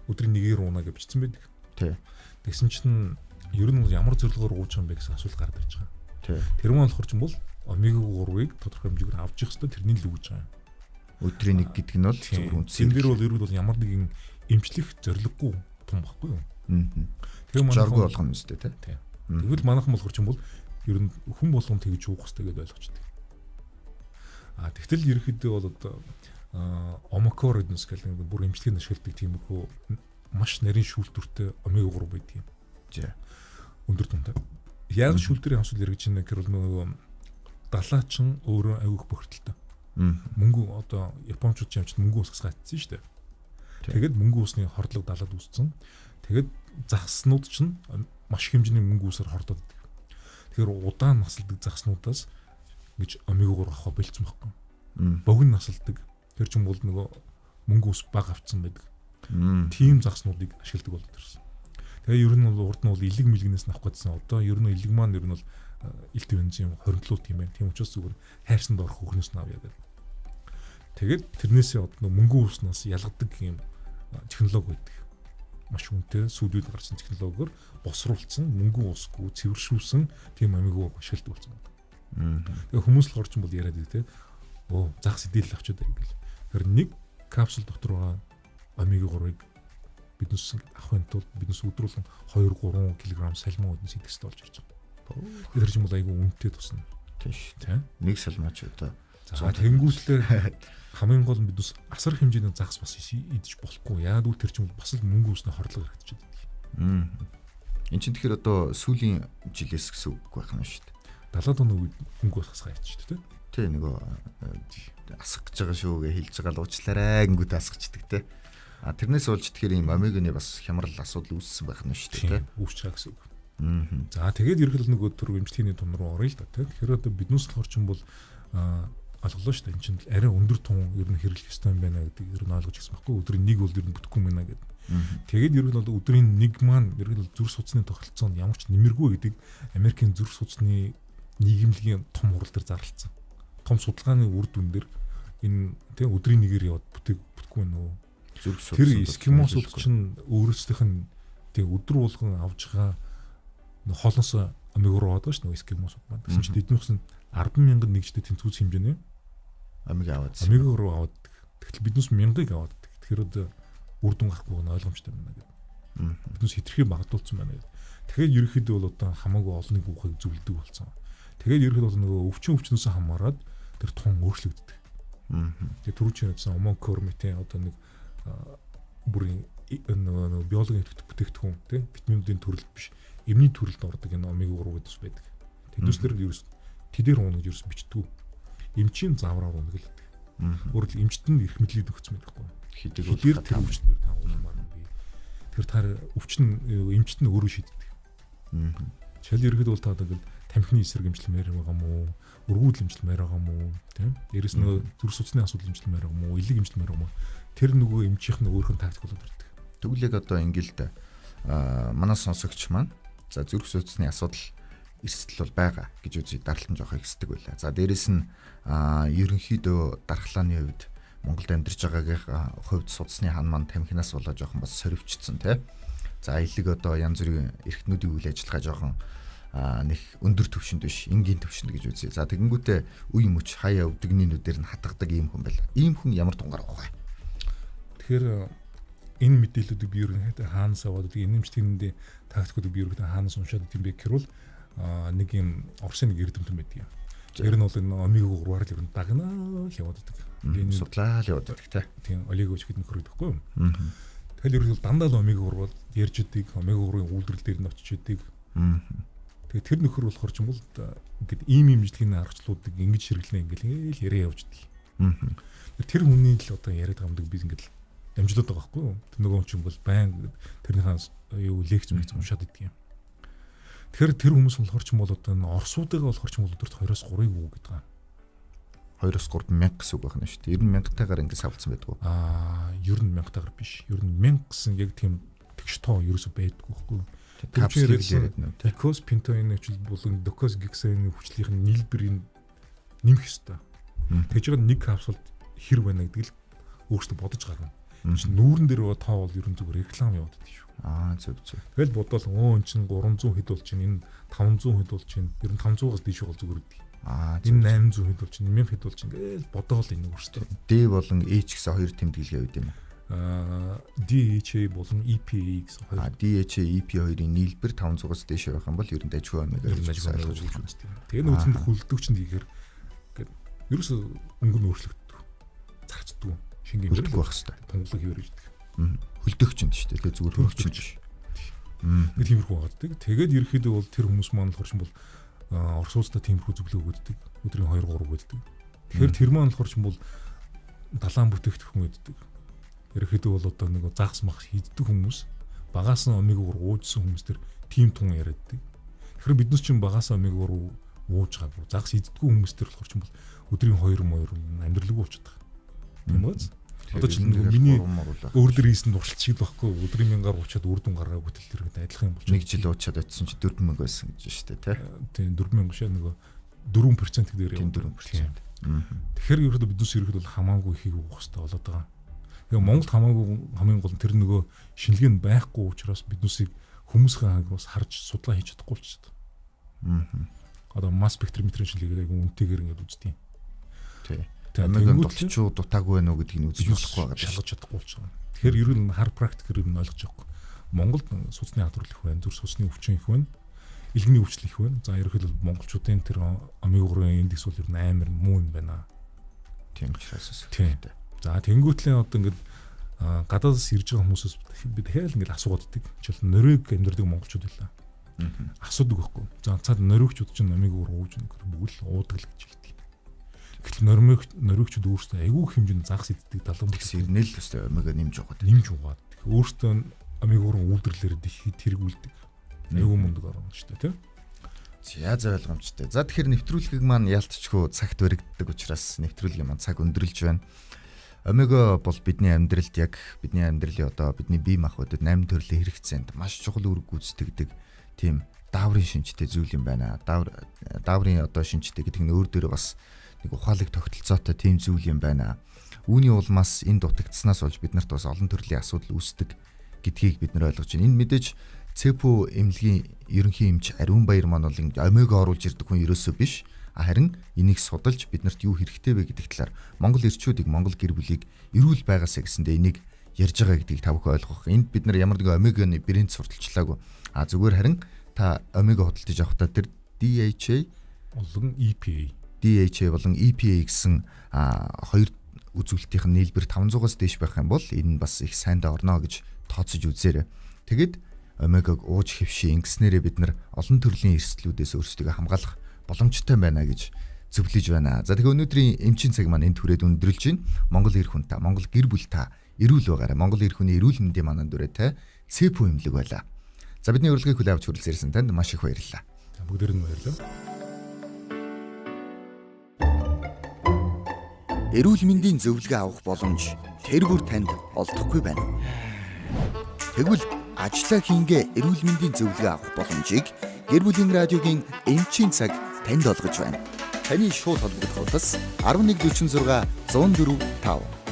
өдрийн нэгээр уунаа гэж бичсэн байдаг. Тий. Тэгсэн чинь ер нь ямар зорилгоор ууж байгаа юм бэ гэсэн асуулт гараад ирж байгаа. Тий. Тэр маань болохоор ч юм бол омега 3-ыг тодорхой хэмжээгээр авч явах хэрэгтэй, тэрний л үгж байгаа юм. Өдрийн нэг гэдэг нь бол зөвхөн үндсэн. Энэ дээр бол ер нь бол ямар нэгэн эмчлэх зорилгогүй тум баггүй юу? Тэгэхээр манайхан зоргүй болгоно үстэй тий. Тэгвэл манайхан болохоор ч юм бол ер нь хүн болгон тэгж уух хэрэгтэй гэдээ ойлгочдөг. А тэгтэл ерөнхийдөө бол одоо омокор эднес гэх нэг бүр эмчилгээнд ашигладаг тиймэрхүү маш нарийн шүүлтүртэй омега 3 байдаг юм. За. Өндөр тунтай. Яг шүүлтүрийн асуудал яригдж байна гэхээр бол нөгөө далаачин өөрөө аюух бохирдолтой. Мөнгө одоо японочууд ч юмч мөнгө усгас гацсан шүү дээ. Тэгээд мөнгө усны хордлого далаад үүссэн. Тэгээд загснууд чинь маш их хэмжээний мөнгө усаар хордоод байдаг. Тэгэхээр удаан насалдаг загснуудаас гэж омега 3 авах болцсон байхгүй. Богино насалдаг. Тэр чинь бол нөгөө мөнгө ус бага авцсан байдаг. Тийм загснуудыг ашигладаг болоод ирсэн. Тэгээ ер нь бол урд нь бол элэг мэлгнээс нь авах гэсэн. Одоо ер нь элэг маань ер нь бол элт бензин хоригдлууд юм байна. Тийм учраас зүгээр хайрсанд орох хөхнөөс нь авъя гэдэг. Тэгээд тэрнээсээ одоо мөнгө уснаас ялгадаг юм технологи байдаг. Маш үнэтэй сүйдүүд гарсан технологиор босруулсан мөнгө усгүй цэвэршүүлсэн тийм омега ашигладаг болсон байна. Тэгээ хүмүүс л орчин бол яриад байдаг те. Өө загас эдэл авчиад байг гэл. Тэгэхээр нэг капсул дотор байгаа омега 3-ыг биднес авахын тулд биднес өдрүүлэн 2-3 кг салмон өднөс идэх хэрэгтэй болж ирж байгаа. Тэр чинь бол айгүй үнэтэй тусна. Тийм шүү дээ. Нэг салмаач одоо за тэнгуүтлээ хамгийн гол нь биднес асар хэмжээний загас бас идэж болохгүй. Яагаад гэвэл тэр чинь бас л мөнгө усны хорлого хэрэгжиж байдаг. Энд чинь тэгэхээр одоо сүүлийн жилээс гэсэн үг байх нь шүү дээ. 70-аад оны үед мөнгө ус хасгаа ячж шүү дээ. Тий, нөгөө асах гэж байгаа шүү гэж хэлж байгаа л уучлаарай гингүүт асгачдаг те. А тэрнээс болж тэгэхээр ийм омеганы бас хямрал асуудал үүссэн байх нь шүү дээ те. Үүсч байгаа гэсэн үг. За тэгээд ерөнхийдөө нөгөө төр эмчилгээний тун руу оръё л да те. Тэгэхээр одоо биднээс болохоор ч юм бол олголоо шүү дээ. Энд чинь арай өндөр тун ер нь хэрэглэх ёстой юм байна гэдэг ер нь ойлгож ирсэн байхгүй. Өдрийн нэг бол ер нь бүтэхгүй юм байна гэдэг. Тэгээд ерөнхийдөө бол өдрийн нэг маань ерөнхийдөө зүрх судасны тогтолцоонд ямар ч нэмэргүй гэдэг Америкийн зүрх судасны нийгэмлэгийн том хурал дээр зарлалцсан. Том судалгааны үр дүн дээр энэ тийм өдрийн нэгээр яваад бүтэхгүй байна уу? Зүрх судас. Тэр эскимосууд чинь өөрөөсдөх нь тийм өдөр болгон авж байгаа хоолноос омега руу аваад байгаа шүү дээ эскимосууд маань. Тэгсэн чинь тэднийхс нь 10,000 нэгжтэй тэнцвүүц хэмжээний омега аваад. Омега руу аваад. Тэгтэл биднээс 1000-ыг аваад. Тэгэхээр одоо үр дүн гарахгүй нь ойлгомжтой байна гэдэг. Биднээс хитрхи магадуулсан байна гэдэг. Тэгэхээр ерөнхийдөө бол одоо хамаагүй олонний буухыг зөвлөдөг болсон. Тэгээд ерөнхийдөө бол нөгөө өвчнөөсөө хамаарат тэр тун өөрчлөгддөг. Тэгээд түрүү чинь хэлсэн омонкормитын одоо нэг бүрийн нөгөө биологийн бүтээгдэхүүн тий витаминуудын төрөл биш эмний төрөлд ордог энэ омега 3 гэдэг ус байдаг. Тэднээс тэр ерөөс тэдээр уuna гэж ерөөс бичдэг. Эмчийн заавраар уuna гэл байдаг. Өөрөлд эмчт нь эрх мэдлийг өгсөн байдаг байхгүй. Хэдийгээр тэр өвчнөр та уумаар юм би. Тэр та өвчин эмчт нь өөрөө шийддэг. Жишээл ерөөд бол та одоо ингээл тамхины эсрэг эмчилмээр байгаа мó, өргүүдэл эмчилмээр байгаа мó, тийм. Дээрэс нөгөө зүрх судасны асуудал эмчилмээр байгаа мó, элэг эмчилмээр байгаа мó. Тэр нөгөө эмчийнх нь өөрөх нь тактик болоод ирдэг. Тэгвэл яг одоо ингээл да манай сонсогч маань за зүрх судасны асуудал эрсдэл бол байгаа гэж үзье, даралтан жоох ихсдэг байлаа. За дээрэс нь ерөнхийдөө дархлааны хувьд Монголд амьдарч байгаагийн хувьд судасны хан маань тамхинаас болоо жоохон бас сорвчдсан тий. За элэг одоо янз бүрийн эрхтнүүдийн үйл ажиллагаа жоохон нэг өндөр түвшинд биш, энгийн түвшинд гэж үзье. За тэгэнгүүтээ үе мөч хаяа өвдөгний нүдээр нь хатгадаг ийм хүн байла. Ийм хүн ямар тунгаар авах вэ? Тэгэхээр энэ мэдээллүүдийг би ерөнхийдөө хаанаас аваад гэдэг, энэ эмчилгээний тактикуудыг би ерөнхийдөө хаанаас уншаад гэдэг юм бэ гэхээр бол нэг юм Оросын нэг эрдэмтэн байдаг юм. Тэр нь бол энэ омега 3-аар л ер нь дагнаа л яваад байдаг. Энэ судлаа л яваад байдаг те. Тийм, олиговч гэдэг нөхөр гэдэг байхгүй юу? Тэгэл ер нь дандаа л омега 3 бол ярьж идэг, омега 3-ын үйлдвэрлэл дээр нь очиж идэг. Тэгээ тэр нөхөр болохоор ч юм бол ингээд ийм имжлэгийн аргачлалуудыг ингэж хэрэглэнэ ингээл яриа явж идэг. Тэр хүний л одоо яриад байгаа юм би ингээд дамжуулаад байгаа байхгүй юу? Тэр нөгөө хүн чинь бол байн тэрнийхээ юу лекц мэц уншаад идэг юм. Тэгэхээр тэр хүмүүс болохоор ч юм бол одоо энэ орсуудыгаа болохоор ч юм бол өдөрт 2-3-ыг үү гэдэг юм. 2-3 мянга гэсэн үг байна шүү дээ. Ер нь мянгатайгаар ингэ савлцсан байдаг уу? Аа, ер нь мянгатайгаар биш. Ер нь мянга гэсэн яг тийм тэгш тоо ерөөсөө байдаггүй байхгүй юу? Капсулыг яриад нэ. Дикос пентоин хүчил болон докос гексаины хүчлийнх нь нийлбэрийг нэмэх ёстой. Тэгж байгаа нэг капсулд хэр байна гэдэг л өөртөө бодож гарна. Чи нүүрэн дээр тоо бол ер нь зүгээр реклам яваад байдаг шүү. Аа, зөв зөв. Тэгэл бодоол өө эн чин 300 хэд болж чинь энэ 500 хэд болж чинь ер нь 500-аас дээш бол зүгээр гэдэг. Аа, энэ 800 хэд болж чинь 1000 хэд болж чинь гээл бодоол энэ өөртөө. D болон H гэсэн хоёр тэмдэглэгээ байд юм уу? Аа, DHA болон EPA гэсэн хоёр. Аа, DHA EP хоёрын нийлбэр 500-аас дээш явах юм бол ер нь дажгүй омега гэж ойлгож байна. Тэгээ нөөцөнд хөлдөгч нь хийхээр ингээд ерөөсөө өнгө нь өөрчлөгддөг. Зарцдаг. Шингэн хөлдөг байх хэвээр. Тунгалаг хэвээр ирдэг. Хөлдөгч нь шүү дээ. Тэгээ зүгээр хөлдөгч биш. Нэг тиймэрхүү байгааддаг. Тэгээд ерөөхдөө бол тэр хүмүүс маань болохоор ч юм бол Орос улстай тиймэрхүү зөвлөгөө өгдөг. Өдрийн 2 3 өгдөг. Тэгэхээр тэр маань болохоор ч юм бол далайн бүтээгдэхүүн өгдөг. Ерөөхдөө бол одоо нэг загас мах хийддэг хүмүүс, багаас нь омега 3 уужсан хүмүүс тэр тим тун яриаддаг. Тэгэхээр биднес чинь багаас омега 3 ууж гаагүй. Загас хийддэггүй хүмүүс тэр болохоор ч юм бол өдрийн 2 моёр амьдралгүй болчихдог. Тийм үү? Одоо ч нэг миний өөр дөр хийсэн туршилт шиг л байхгүй. Өдрийн мянгаар уучаад үр дүн гаргаагүй тэл тэр гэдэг адилхан юм болчих. Нэг жил уучаад очисон чи 4000 байсан гэж шүү дээ, тий? Тийм, 4000 шээ нөгөө 4% гэдэг юм. 4%. Тэгэхээр ерөөдөө биднес ерөөдөө бол хамаагүй ихийг уух хэрэгтэй болоод байгаа. Тэгээ Монголд хамаагүй хамгийн гол нь тэр нөгөө шинэлгээ нь байхгүй учраас биднесийг хүмүүсийн хаагаас харж судлаа хийж чадахгүй болчиход. Одоо масс спектрометрийн шинжилгээгээ айгүй үнэтэйгээр ингээд үздэг юм. Тий. Омега дутчуу дутаагүй байна уу гэдгийг нь үзэж болохгүй байгаа. Шалгаж чадахгүй болчихно. Тэгэхээр ер нь хар практикээр юм ойлгож байгаа. Монголд судасны хадрал их байна, зүрх судасны өвчин их байна, илгэний өвчлөл их байна. За ерөнхийдөө монголчуудын тэр омега 3-ын индекс бол ер нь амар муу юм байна. Тийм учраас. Тийм. За тэнгуүтлээ одоо ингээд гадаадас ирж байгаа хүмүүсээс би дахиад ингээд асуугаад идэг. Жишээл нь Норвег амьдардаг монголчууд байлаа. Асуудаг байхгүй. За цаад норвегчууд чинь омега 3 ууж байгаа бүгд л уудаг л гэж хэлдэг. Гэтэл норвегчууд өөрсдөө айгүй хэмжээнд загас иддэг далан бүс ирнэ л өстой омега нэмж угаад. Нэмж угаад. Өөрсдөө омега 3 үйлдвэрлэлээр их тэргүүлдэг. Айгүй мундаг орно шүү дээ, тийм. За за ойлгомжтой. За тэгэхээр нэвтрүүлгийг маань ялтчгүй цагт баригддаг учраас нэвтрүүлгийн маань цаг өндөрлж байна. Омега бол бидний амьдралд яг бидний амьдралын одоо бидний бие махбодод 8 төрлийн хэрэгцээнд маш чухал үүрэг гүйцэтгэдэг тийм дааврын шинжтэй зүйл юм байна. Дааврын одоо шинжтэй гэдэг нь өөр дээрээ бас нэг ухаалаг тогтолцоотой тийм зүйл юм байна. Үүний улмаас энэ дутагдсанаас болж бид нарт бас олон төрлийн асуудал үүсдэг гэдгийг бид нар ойлгож байна. Энэ мэдээж ЦПУ эмнэлгийн ерөнхий эмч Ариун Баяр маань бол омега оруулж ирдэг хүн ерөөсөө биш. Харин энийг судалж биднэрт юу хэрэгтэй вэ гэдэг талаар Монгол эрчүүдийг, Монгол гэр бүлийг эрүүл байгаасаа гэсэндээ энийг ярьж байгаа гэдгийг та бүхэн ойлгох. Энд бид нар ямар нэгэн омеганы брэнд сурталчлаагүй. А зүгээр харин та омега худалдаж авахдаа тэр DHA болон EPA, DHA болон EPA гэсэн хоёр үзүүлэлтийн нийлбэр 500-аас дээш байх юм бол энэ нь бас их сайндаа орно гэж тооцож үзээрэй. Тэгэд омегаг ууж хэвшээ ингэснээрээ бид нар олон төрлийн эрсдлүүдээс өөрсдийгөө хамгаалах боломжтой байна гэж зөвлөж байна. За тэгэхээр өнөөдрийн эмчийн цаг маань энэ түрээд өндөрлж байна. Монгол эр хүн та, Монгол гэр бүл та эрүүл байгаарай. Монгол эр хүний эрүүл мэндийн манан дүрээ ЦПУ эмнэлэг байлаа. За бидний урилгыг хүлээн авч хүрэлцэн ирсэн танд маш их баярлалаа. За бүгдээр нь баярлалаа. Эрүүл мэндийн зөвлөгөө авах боломж тэр бүр танд олдохгүй байна. Тэгвэл ажлаа хийнгээ эрүүл мэндийн зөвлөгөө авах боломжийг гэр бүлийн радиогийн эмчийн цаг танд олгож байна. Таны шууд холбогдох утас 1146 104 5.